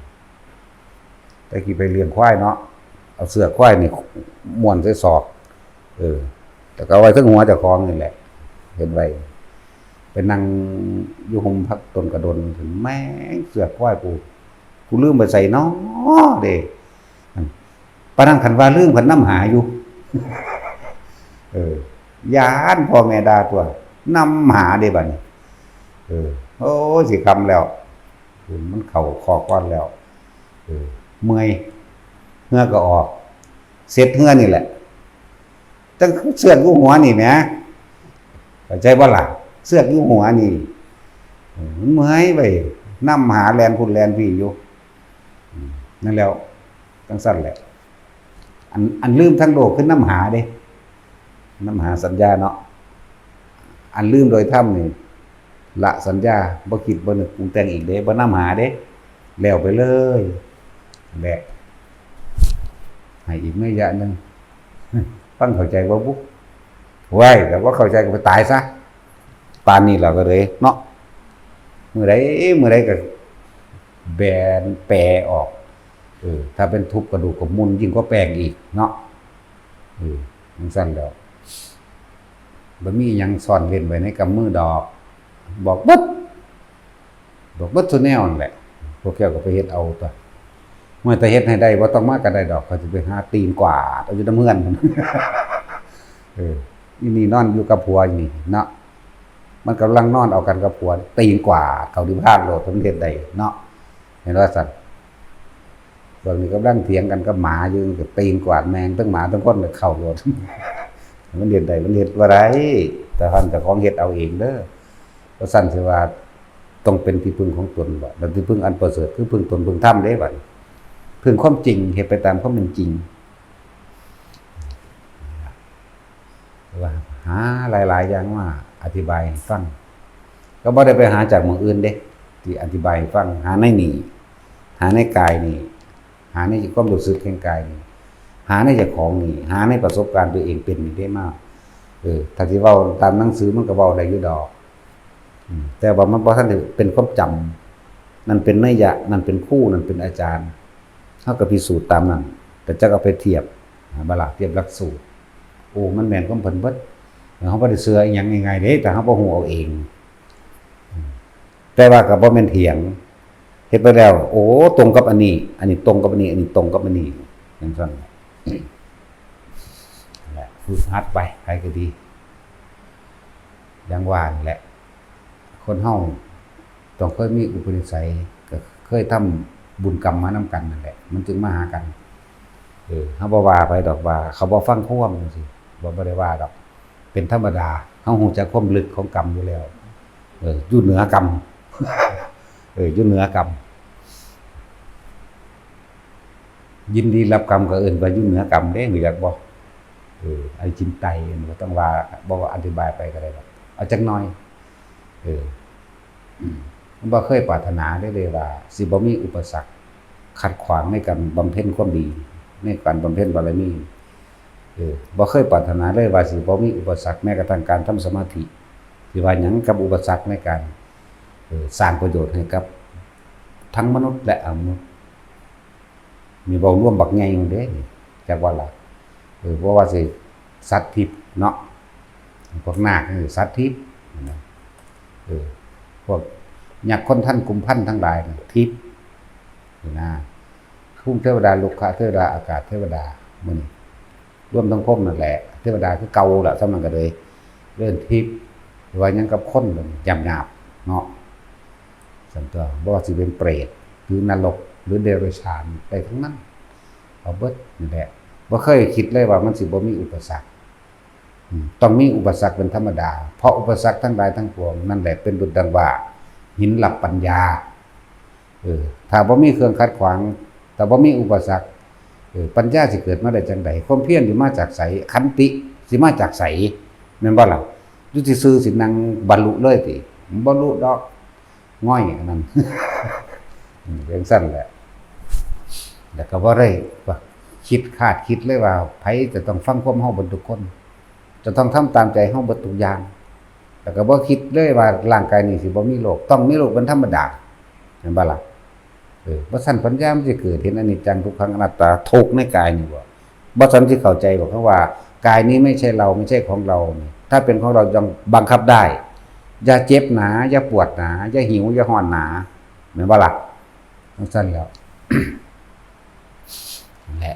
แต่กี้ไปเลี้ยงควายเนาะ เอาเสื้อควายนี่ม้วนใส่ศอก เออ แล้วก็เอาไว้เทิงหัวเจ้าของนี่แหละ เห็นไว้ ไปนั่งอยู่ฮ่มผักต้นกระโดน แม่ง เสื้อควายกู กูลืมไปใส่น้อเด้ ปานนั้นคันว่าลืม คันนำหาอยู่ เออ ย้านพ่อแม่ด่าตัวนำหาเด้บัดนี้ เออ โอ้ย สิค่ำแล้ว มันเข้าคอกก่อนแล้ว เออ เมื่อย เหื่อก็ออก เสร็จเหื่อนี่แหละ จั่งเสือกอยู่หัวนี่แหม เข้าใจบ่ล่ะ เสือกอยู่หัวนี่ เออ มันเมื่อยไป นำหาแล่นพุ้นแล่นพี้อยู่ อืม นั่นแหล้ว จั่งซั่นแหละ อัน อันลืมทางโลกคือนำหาเด้ นำหาสัญญาเนาะ อันลืมโดยธรรมนี่ ละสัญญา บ่คิดบ่นึกปรุงแต่งอีกเด้ บ่นำหาเด้ แล้วไปเลย แหละ ให้อีกนัยยะหนึ่ง ฟังเข้าใจบ่บุ ไว้ แต่ว่าเข้าใจก็ไปตายซะ ปานนี้เราก็เลยเนาะ มื้อใด มื้อใดก็แบนแปลออก เออ ถ้าเป็นทุบกระดูกก็มุนยิ่งกว่าแป้งอีกเนาะ เออ จั่งซั่นแล้ว บ่มีหยังซ่อนเร้นไว้ในกำมือดอก บอกเบิด บอกเบิดซุแนวนั่นแหละ พวกแกก็ไปเฮ็ดเอาตั๊ว เมื่อแต่เฮ็ดให้ได้ บ่ต้องมาก็ได้ดอก เขาสิไปหาตีนกวาดเอาอยู่นำเฮือน เออ อีนี่นอนอยู่กับผัวอีนี่เนาะ มันกำลังนอนเอากันกับผัว ตีนกวาดเข้านิพพานโลด มันเฮ็ดได้เนาะ เห็นว่าซั่น พวกนี้กำลังเถียงกันกับหมาอยู่ ก็ตีนกวาดแม่ง ทั้งหมาทั้งคนเลยเข้าโลด มันเฮ็ดได้ มันเฮ็ดบ่ได้ แต่ท่านเจ้าของเฮ็ดเอาเองเด้อ เพราะซั่นสิว่าต้องเป็นที่พึ่งของตนบ่ แล้วที่พึ่งอันประเสริฐคือพึ่งตนพึ่งธรรมเด้บัดนี้ พึ่งความจริง เฮ็ดไปตามความเป็นจริง ว่าหาหลายๆอย่างมาอธิบายให้ฟัง ก็บ่ได้ไปหาจากหม่องอื่นเด้ ที่อธิบายให้ฟัง หาในนี่ หาในกายนี่ หาในความรู้สึกแห่งกายนี่ หาในเจ้าของนี่ หาในประสบการณ์ตัวเองเป็นนี่เด้มา เออ ถ้าสิเว้าตามหนังสือมันก็เว้าได้อยู่ดอก อืม แต่ว่ามันบ่ทันได้เป็นความจำ นั่นเป็นนัยยะ นั่นเป็นครู นั่นเป็นอาจารย์ เฮาก็พิสูจน์ตามนั้น ก็จักเอาไปเทียบ อ่า บ่ล่ะ เทียบหลักสูตร โอ้ มันแม่นของเพิ่นเบิด เฮาบ่ได้เชื่ออิหยังง่ายๆเด้ ถ้าเฮาบ่ฮู้เอาเอง อืม แต่ว่าก็บ่แม่นเถียง เฮ็ดไปแล้ว โอ้ ตรงกับอันนี้ อันนี้ตรงกับอันนี้ อันนี้ตรงกับอันนี้ จั่งซั่น นั่นแหละ ฝึกหัดไป ใครก็ดี อย่างว่านั่นแหละ คนเฮาต้องเคยมีอุปนิสัย ก็เคยทำบุญกรรมมานำกันนั่นแหละ มันจึงมาหากัน เออ เฮาบ่ว่าไปดอกว่าเขาบ่ฟังความจั่งซี้ บ่ บ่ได้ว่าดอก เป็นธรรมดา เฮาฮู้จักความลึกของกรรมอยู่แล้ว เออ อยู่เหนือกรรม เออ อยู่เหนือกรรม ยินดีรับกรรมก็เอิ้นว่าอยู่เหนือกรรมเด้ รู้จักบ่ เออ ไอ้จินไตเอิ้นว่า ต้องว่า บ่อธิบายไปก็ได้ดอก เอาจักหน่อย เออ อืม บ่เคยปรารถนาได้เลยว่า สิบ่มีอุปสรรคขัดขวางในการบำเพ็ญความดี ในการบำเพ็ญบารมี เออ บ่เคยปรารถนาเลยว่าสิบ่มีอุปสรรคแม้กระทั่งการทำสมาธิ สิว่าหยังกับอุปสรรคในการ เออ สร้างประโยชน์ให้กับทั้งมนุษย์และอมนุษย์ มีเว้ารวมบักใหญ่หนึ่งเด้ จักว่าล่ะ เออ เพราะว่าสิสัตว์ทิพย์เนาะ พวกนาคนี่สัตว์ทิพย์นะ เออ พวกยักษ์คนทันกุมพันทั้งหลายน่ะทิพย์นี่นะ ภูมิเทวดา รุกขเทวดา อากาศเทวดา มื้อนี้ รวมทั้งพรหมนั่นแหละ เทวดาคือเก่าล่ะ ส่ำนั้นก็เลยเอิ้นทิพย์ ว่าหยังกับคนหยาบๆเนาะ ซั่นตั๊ว บ่ว่าสิเป็นเปรต หรือนรก หรือเดรัจฉาน ได้ทั้งนั้น เอาเบิดนั่นแหละ บ่เคยคิดเลยว่ามันสิบ่มีอุปสรรค อืม ต้องมีอุปสรรคเป็นธรรมดา เพราะอุปสรรคทั้งหลายทั้งปวงนั่นแหละเป็นดุจดังว่าหินหลับปัญญา เออ ถ้าบ่มีเครื่องขัดขวาง ถ้าบ่มีอุปสรรค เออ ปัญญาสิเกิดมาได้จั่งใด ความเพียรสิมาจากไส ขันติสิมาจากไส แม่นบ่ล่ะ อยู่ซื่อๆสินั่งบรรลุเลยติ บ่บรรลุดอก ง่อยอันนั้น อืม จั่งซั่นแหละ แล้วก็บ่ได้ว่าคิดคาดคิดเลยว่าไผจะต้องฟังความเฮาเบิดทุกคน จะต้องทำตามใจเฮาเบิดทุกอย่าง แล้วก็บ่คิดเลยว่าร่างกายนี้สิบ่มีโรค ต้องมีโรคเป็นธรรมดา แม่นบ่ล่ะ? เออ บ่ซั้นปัญญามันสิเกิดเห็นอนิจจังทุกขังอนัตตา ทุกข์ในกายนี่บ่ บ่ซั้นสิเข้าใจบ่ คำว่ากายนี้ไม่ใช่เรา ไม่ใช่ของเรานี่ ถ้าเป็นของเรายังบังคับได้ อย่าเจ็บหนา อย่าปวดหนา อย่าหิว อย่าฮ้อนหนา แม่นบ่ล่ะ? จั่งซั้นแหล้ว นั่นแหละ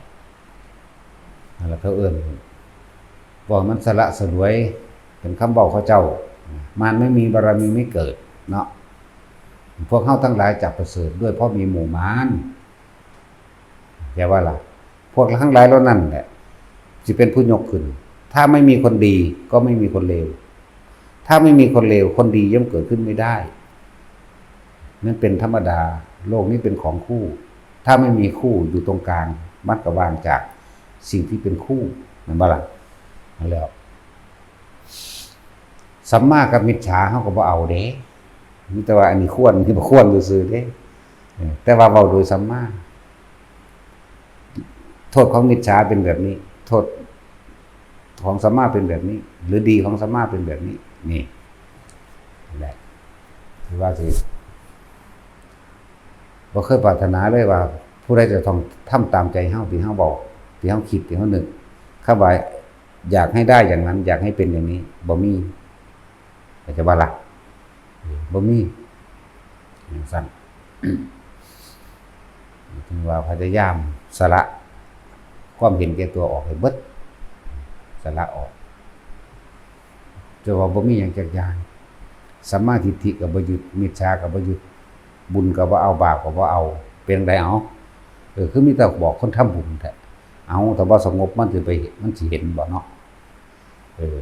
นั่นแหละเขาเอิ้น ว่ามันสละสลวย เป็นคำเว้าเขาเจ้า มารไม่มีบารมีไม่เกิด เนาะ พวกเฮาทั้งหลายจักประเสริฐด้วยเพราะมีหมู่มาร แปลว่าล่ะ พวกทั้งหลายเหล่านั้นแหละ สิเป็นผู้ยกขึ้น ถ้าไม่มีคนดีก็ไม่มีคนเลว ถ้าไม่มีคนเลว คนดีย่อมเกิดขึ้นไม่ได้ นั่นเป็นธรรมดา โลกนี้เป็นของคู่ ถ้าไม่มีคู่อยู่ตรงกลาง มันก็ว่างจากสิ่งที่เป็นคู่ แม่นบ่ล่ะ? นั่นแหล้ว สัมมากับมิจฉาเฮาก็บ่เอาเด้ มีแต่ว่าอันนี้ควร อันนี้บ่ควรซื่อๆเด้ เออ แต่ว่าเว้าโดยสัมมา โทษของมิจฉาเป็นแบบนี้ โทษของสัมมาเป็นแบบนี้ หรือดีของสัมมาเป็นแบบนี้ นี่ นั่นแหละ คือว่าสิ บ่เคยปรารถนาเลยว่า ผู้ใดจะต้องทำตามใจเฮา ที่เฮาเว้า ที่เฮาคิด ที่เฮานึก คำว่าอยากให้ได้อย่างนั้น อยากให้เป็นอย่างนี้ บ่มี เข้าใจบ่ล่ะ? บ่มี จั่งซั้น ถึงว่าพยายามสละความเห็นแก่ตัวออกให้เบิด สละออก แต่ว่าบ่มีหยังจักอย่าง สัมมาทิฏฐิก็บ่ยึด มิจฉาก็บ่ยึด บุญก็บ่เอา บาปก็บ่เอา เป็นจั่งใดเอา? เออ คือมีแต่บอกคนทำบุญแท้ เอา ถ้าบ่สงบมันสิไป มันสิเห็นบ่เนาะ? เออ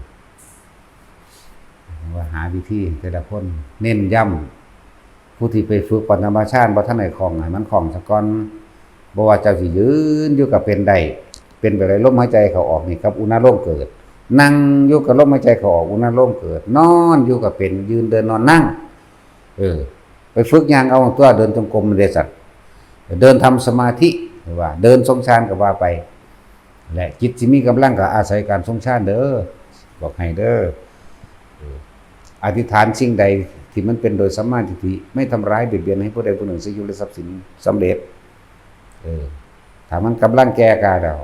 ว่าหาวิธีแต่ละคน เน้นย้ำ ผู้ที่ไปฝึกปฐมฌานบ่ทันได้คล่อง ให้มันคล่องซะก่อน บ่ว่าเจ้าสิยืนอยู่ก็เป็นได้ เป็นแบบใด ลมหายใจเข้าออกนี่กับอุณาโลมเกิด นั่งอยู่กับลมหายใจเข้าออก อุณาโลมเกิด นอนอยู่ก็เป็น ยืนเดินนอนนั่ง เออ ไปฝึกย่างเอาตัว เดินจงกรมเด้อสัตว์ เดินทำสมาธิ หรือว่าเดินทรงฌานก็ว่าไป และจิตสิมีกำลังก็อาศัยการทรงฌานเด้อ บอกให้เด้อ เออ อธิษฐานสิ่งใดที่มันเป็นโดยสัมมาทิฏฐิ ไม่ทำร้ายเบียดเบียนให้ผู้ใดผู้หนึ่ง ชีวิตและทรัพย์สินสำเร็จ เออ ถ้ามันกำลังแก่กล้าแล้ว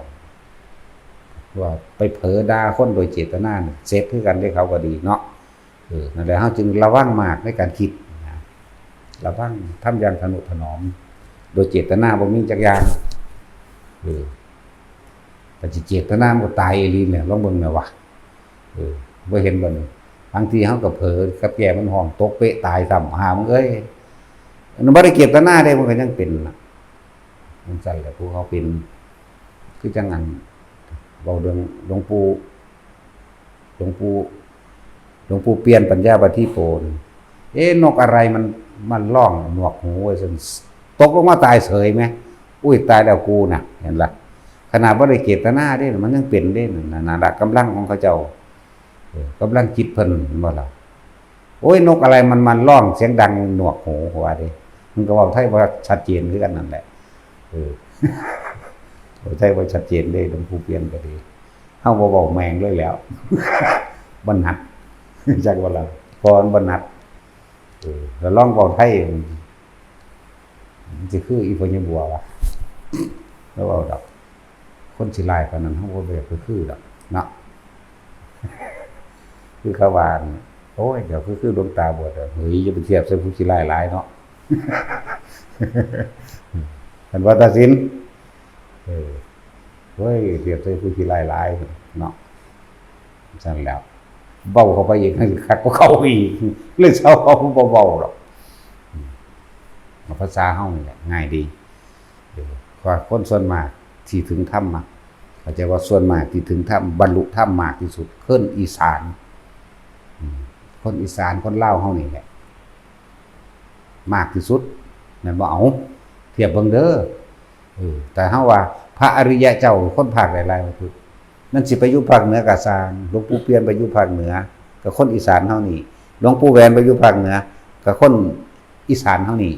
ว่าไปเผลอด่าคนโดยเจตนานี่ เสร็จคือกันเด้ เขาก็ดีเนาะ เออ นั่นแหละ เฮาจึงระวังมากในการคิดนะ ระวัง ทำอย่างทะนุถนอม โดยเจตนาบ่มีจักอย่าง เออ แต่สิเจตนามันก็ตายอีหลีเนี่ย ลองเบิ่งแหน่วะ เออ บ่เห็นบ่นี่ บางทีเฮาก็เผลอกับแก่มันฮ้องตกเป๊ะตายซ้ำ หามึงเอ้ย มันบ่ได้เจตนาเด้ มันก็ยังเป็นน่ะ จั่งซั้นแหละ ผู้เขาเป็น คือจั่งอัน เว้าเรื่องหลวงปู่ หลวงปู่ หลวงปู่เปี่ยนปัญญาปาฏิโปน เอ๊ะ นกอะไรมัน มันร้องหนวกหูว่าซั่น ตกลงมาตายเสยไหม อุ้ย ตายแล้วกูน่ะ เห็นล่ะ ขนาดบ่ได้เจตนาเด้ มันยังเป็นเด้ นั่นน่ะ นั่นล่ะ กำลังของเขาเจ้า เออ กำลังจิตเพิ่น เห็นบ่ล่ะ? โอ้ย นกอะไรมัน มันร้องเสียงดังหนวกหู ว่าเด้ มันก็เว้าไทยบ่ชัดเจนคือกันนั่นแหละ เออ เว้าไทยบ่ชัดเจนเด้ หลวงปู่เปี่ยนก็ดี เฮาบ่เว้าแม่งเลยแหล้ว บ่หนัด จักว่าล่ะ เพราะมันบ่หนัด เออ แล้วลองเว้าไทย มันสิคืออีพ่อใหญ่บัววะ แล้วเว้าดอก คนสิหลายปานนั้น เฮาบ่อยากไปคือดอกเนาะ คือเขาว่า โอ้ย เดี๋ยวคือ คือหลวงตาบัวเด้อ เฮ้ย อย่าไปเทียบใส่ผู้ขี้ร้ายหลายเนาะ คันว่าตัดสิน เออ เฮ้ย เทียบใส่ผู้ขี้ร้ายหลายเนาะ ซั่นแหล้ว เว้าเข้าไปอีก คักกว่าเก่าอีก เลยเซา เว้าบ่เว้าดอก อืม เอาภาษาเฮานี่แหละ ง่ายดี เออ เพราะว่าคนส่วนมากที่ถึงธรรมอะ เข้าใจว่าส่วนมากที่ถึงธรรม บรรลุธรรมมากที่สุด คนอีสาน อืม คนอีสาน คนลาวเฮานี่แหละ มากที่สุด แม่นบ่ เอา เทียบเบิ่งเด้อ เออ แต่เฮาว่าพระอริยะเจ้าคนภาคใดหลายกว่าพุทธ นั่นสิไปอยู่ภาคเหนือก็ซ่าง หลวงปู่เปี่ยนไปอยู่ภาคเหนือ ก็คนอีสานเฮานี่ หลวงปู่แหวนไปอยู่ภาคเหนือ ก็คนอีสานเฮานี่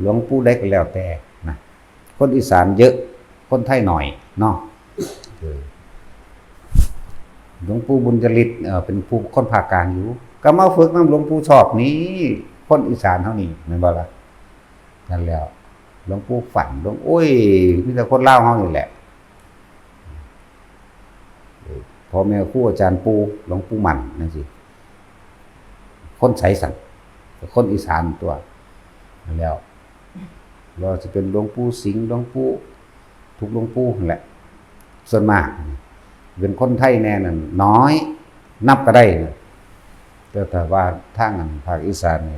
หลวงปู่ใดก็แล้วแต่นะ คนอีสานเยอะ คนไทยหน่อยเนาะ เออ หลวงปู่บุญยฤทธิ์ เอ่อ เป็นผู้คนภาคกลางอยู่ ก็มาฝึกนำหลวงปู่ชอบนี่ คนอีสานเฮานี่ แม่นบ่ล่ะ? นั่นแหล้ว หลวงปู่ฝัน หลวง โอ้ย มีแต่คนลาวเฮานี่แหละ พ่อแม่ครูอาจารย์ปู่ หลวงปู่หมั่นจั่งซี้ คนไสสั่น ก็คนอีสานตั๊ว นั่นแหล้ว บ่ว่าสิเป็นหลวงปู่สิงห์ หลวงปู่ ทุกหลวงปู่นั่นแหละ ส่วนมากเป็นคนไทยแน่นั่นน้อย นับก็ได้นะ แต่ถ้าว่าทางอันภาคอีสานนี่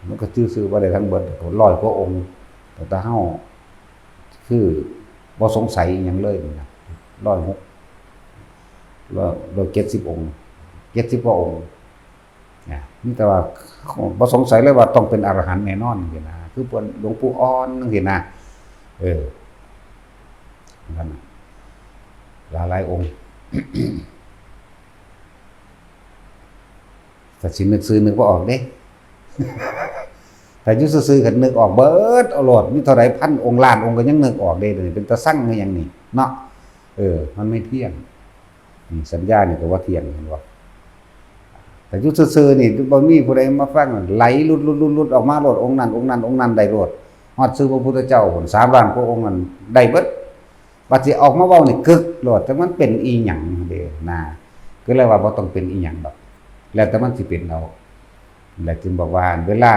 มันก็ชื่อๆ บ่ได้ทั้งเบิด ร้อยกว่าองค์ แต่ถ้าเฮา คือบ่สงสัยอิหยังเลยนี่นะ ร้อยหก ร้อย ร้อยเจ็ดสิบองค์ เจ็ดสิบกว่าองค์ นะ มีแต่ว่าบ่สงสัยเลยว่าต้องเป็นอรหันต์แน่นอนจั่งซี้นะ คือเพิ่นหลวงปู่อ่อนจั่งซี้นะ เออ นั่นน่ะ หลายๆองค์ แต่สินึกชื่อนึกบ่ออกเด้ แต่อยู่ซื่อๆ ก็นึกออกเบิดเอาโลด มีเท่าใดพันองค์ล้านองค์ก็ยังนึกออกเด้ เดี๋ยวนี้เป็นตาซังคือหยังนี่เนาะ เออ มันไม่เที่ยง อืม สัญญานี่ก็ว่าเที่ยง เห็นบ่? แต่อยู่ซื่อๆ นี่บ่มีผู้ใดมาฟัง ไหลหลุดๆๆๆ ออกมาโลด องค์นั้น องค์นั้น องค์นั้นได้โลด ฮอดชื่อพระพุทธเจ้าพุ้น สามล้านกว่าองค์นั้นได้เบิด บัดสิออกมาเว้านี่กึกโลด แต่มันเป็นอีหยังเด้นะ ก็เลยว่าบ่ต้องเป็นอีหยังดอก แล้วแต่มันสิเป็นเอา และจึงบอกว่าเวลา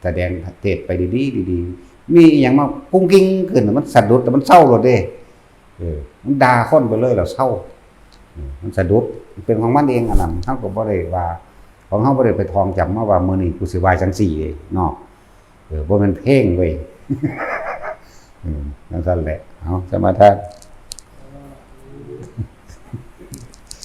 แสดงเทศน์ไปดีๆ ดีๆ มีอีหยังมากุ้งกิ้งขึ้น มันสะดุด มันเซาโลดเด้ เออ มันด่าคนไปเลยแล้วเซา เออ มันสะดุด มันเป็นของมันเองอันนั้น เฮาก็บ่ได้ว่า ของเฮาบ่ได้ไปท่องจำมาว่ามื้อนี้กูสิว่าจั่งซี้เนาะ เออ บ่แม่นเพลงเว้ย อืม จั่งซั่นแหละ เอา สมาทาน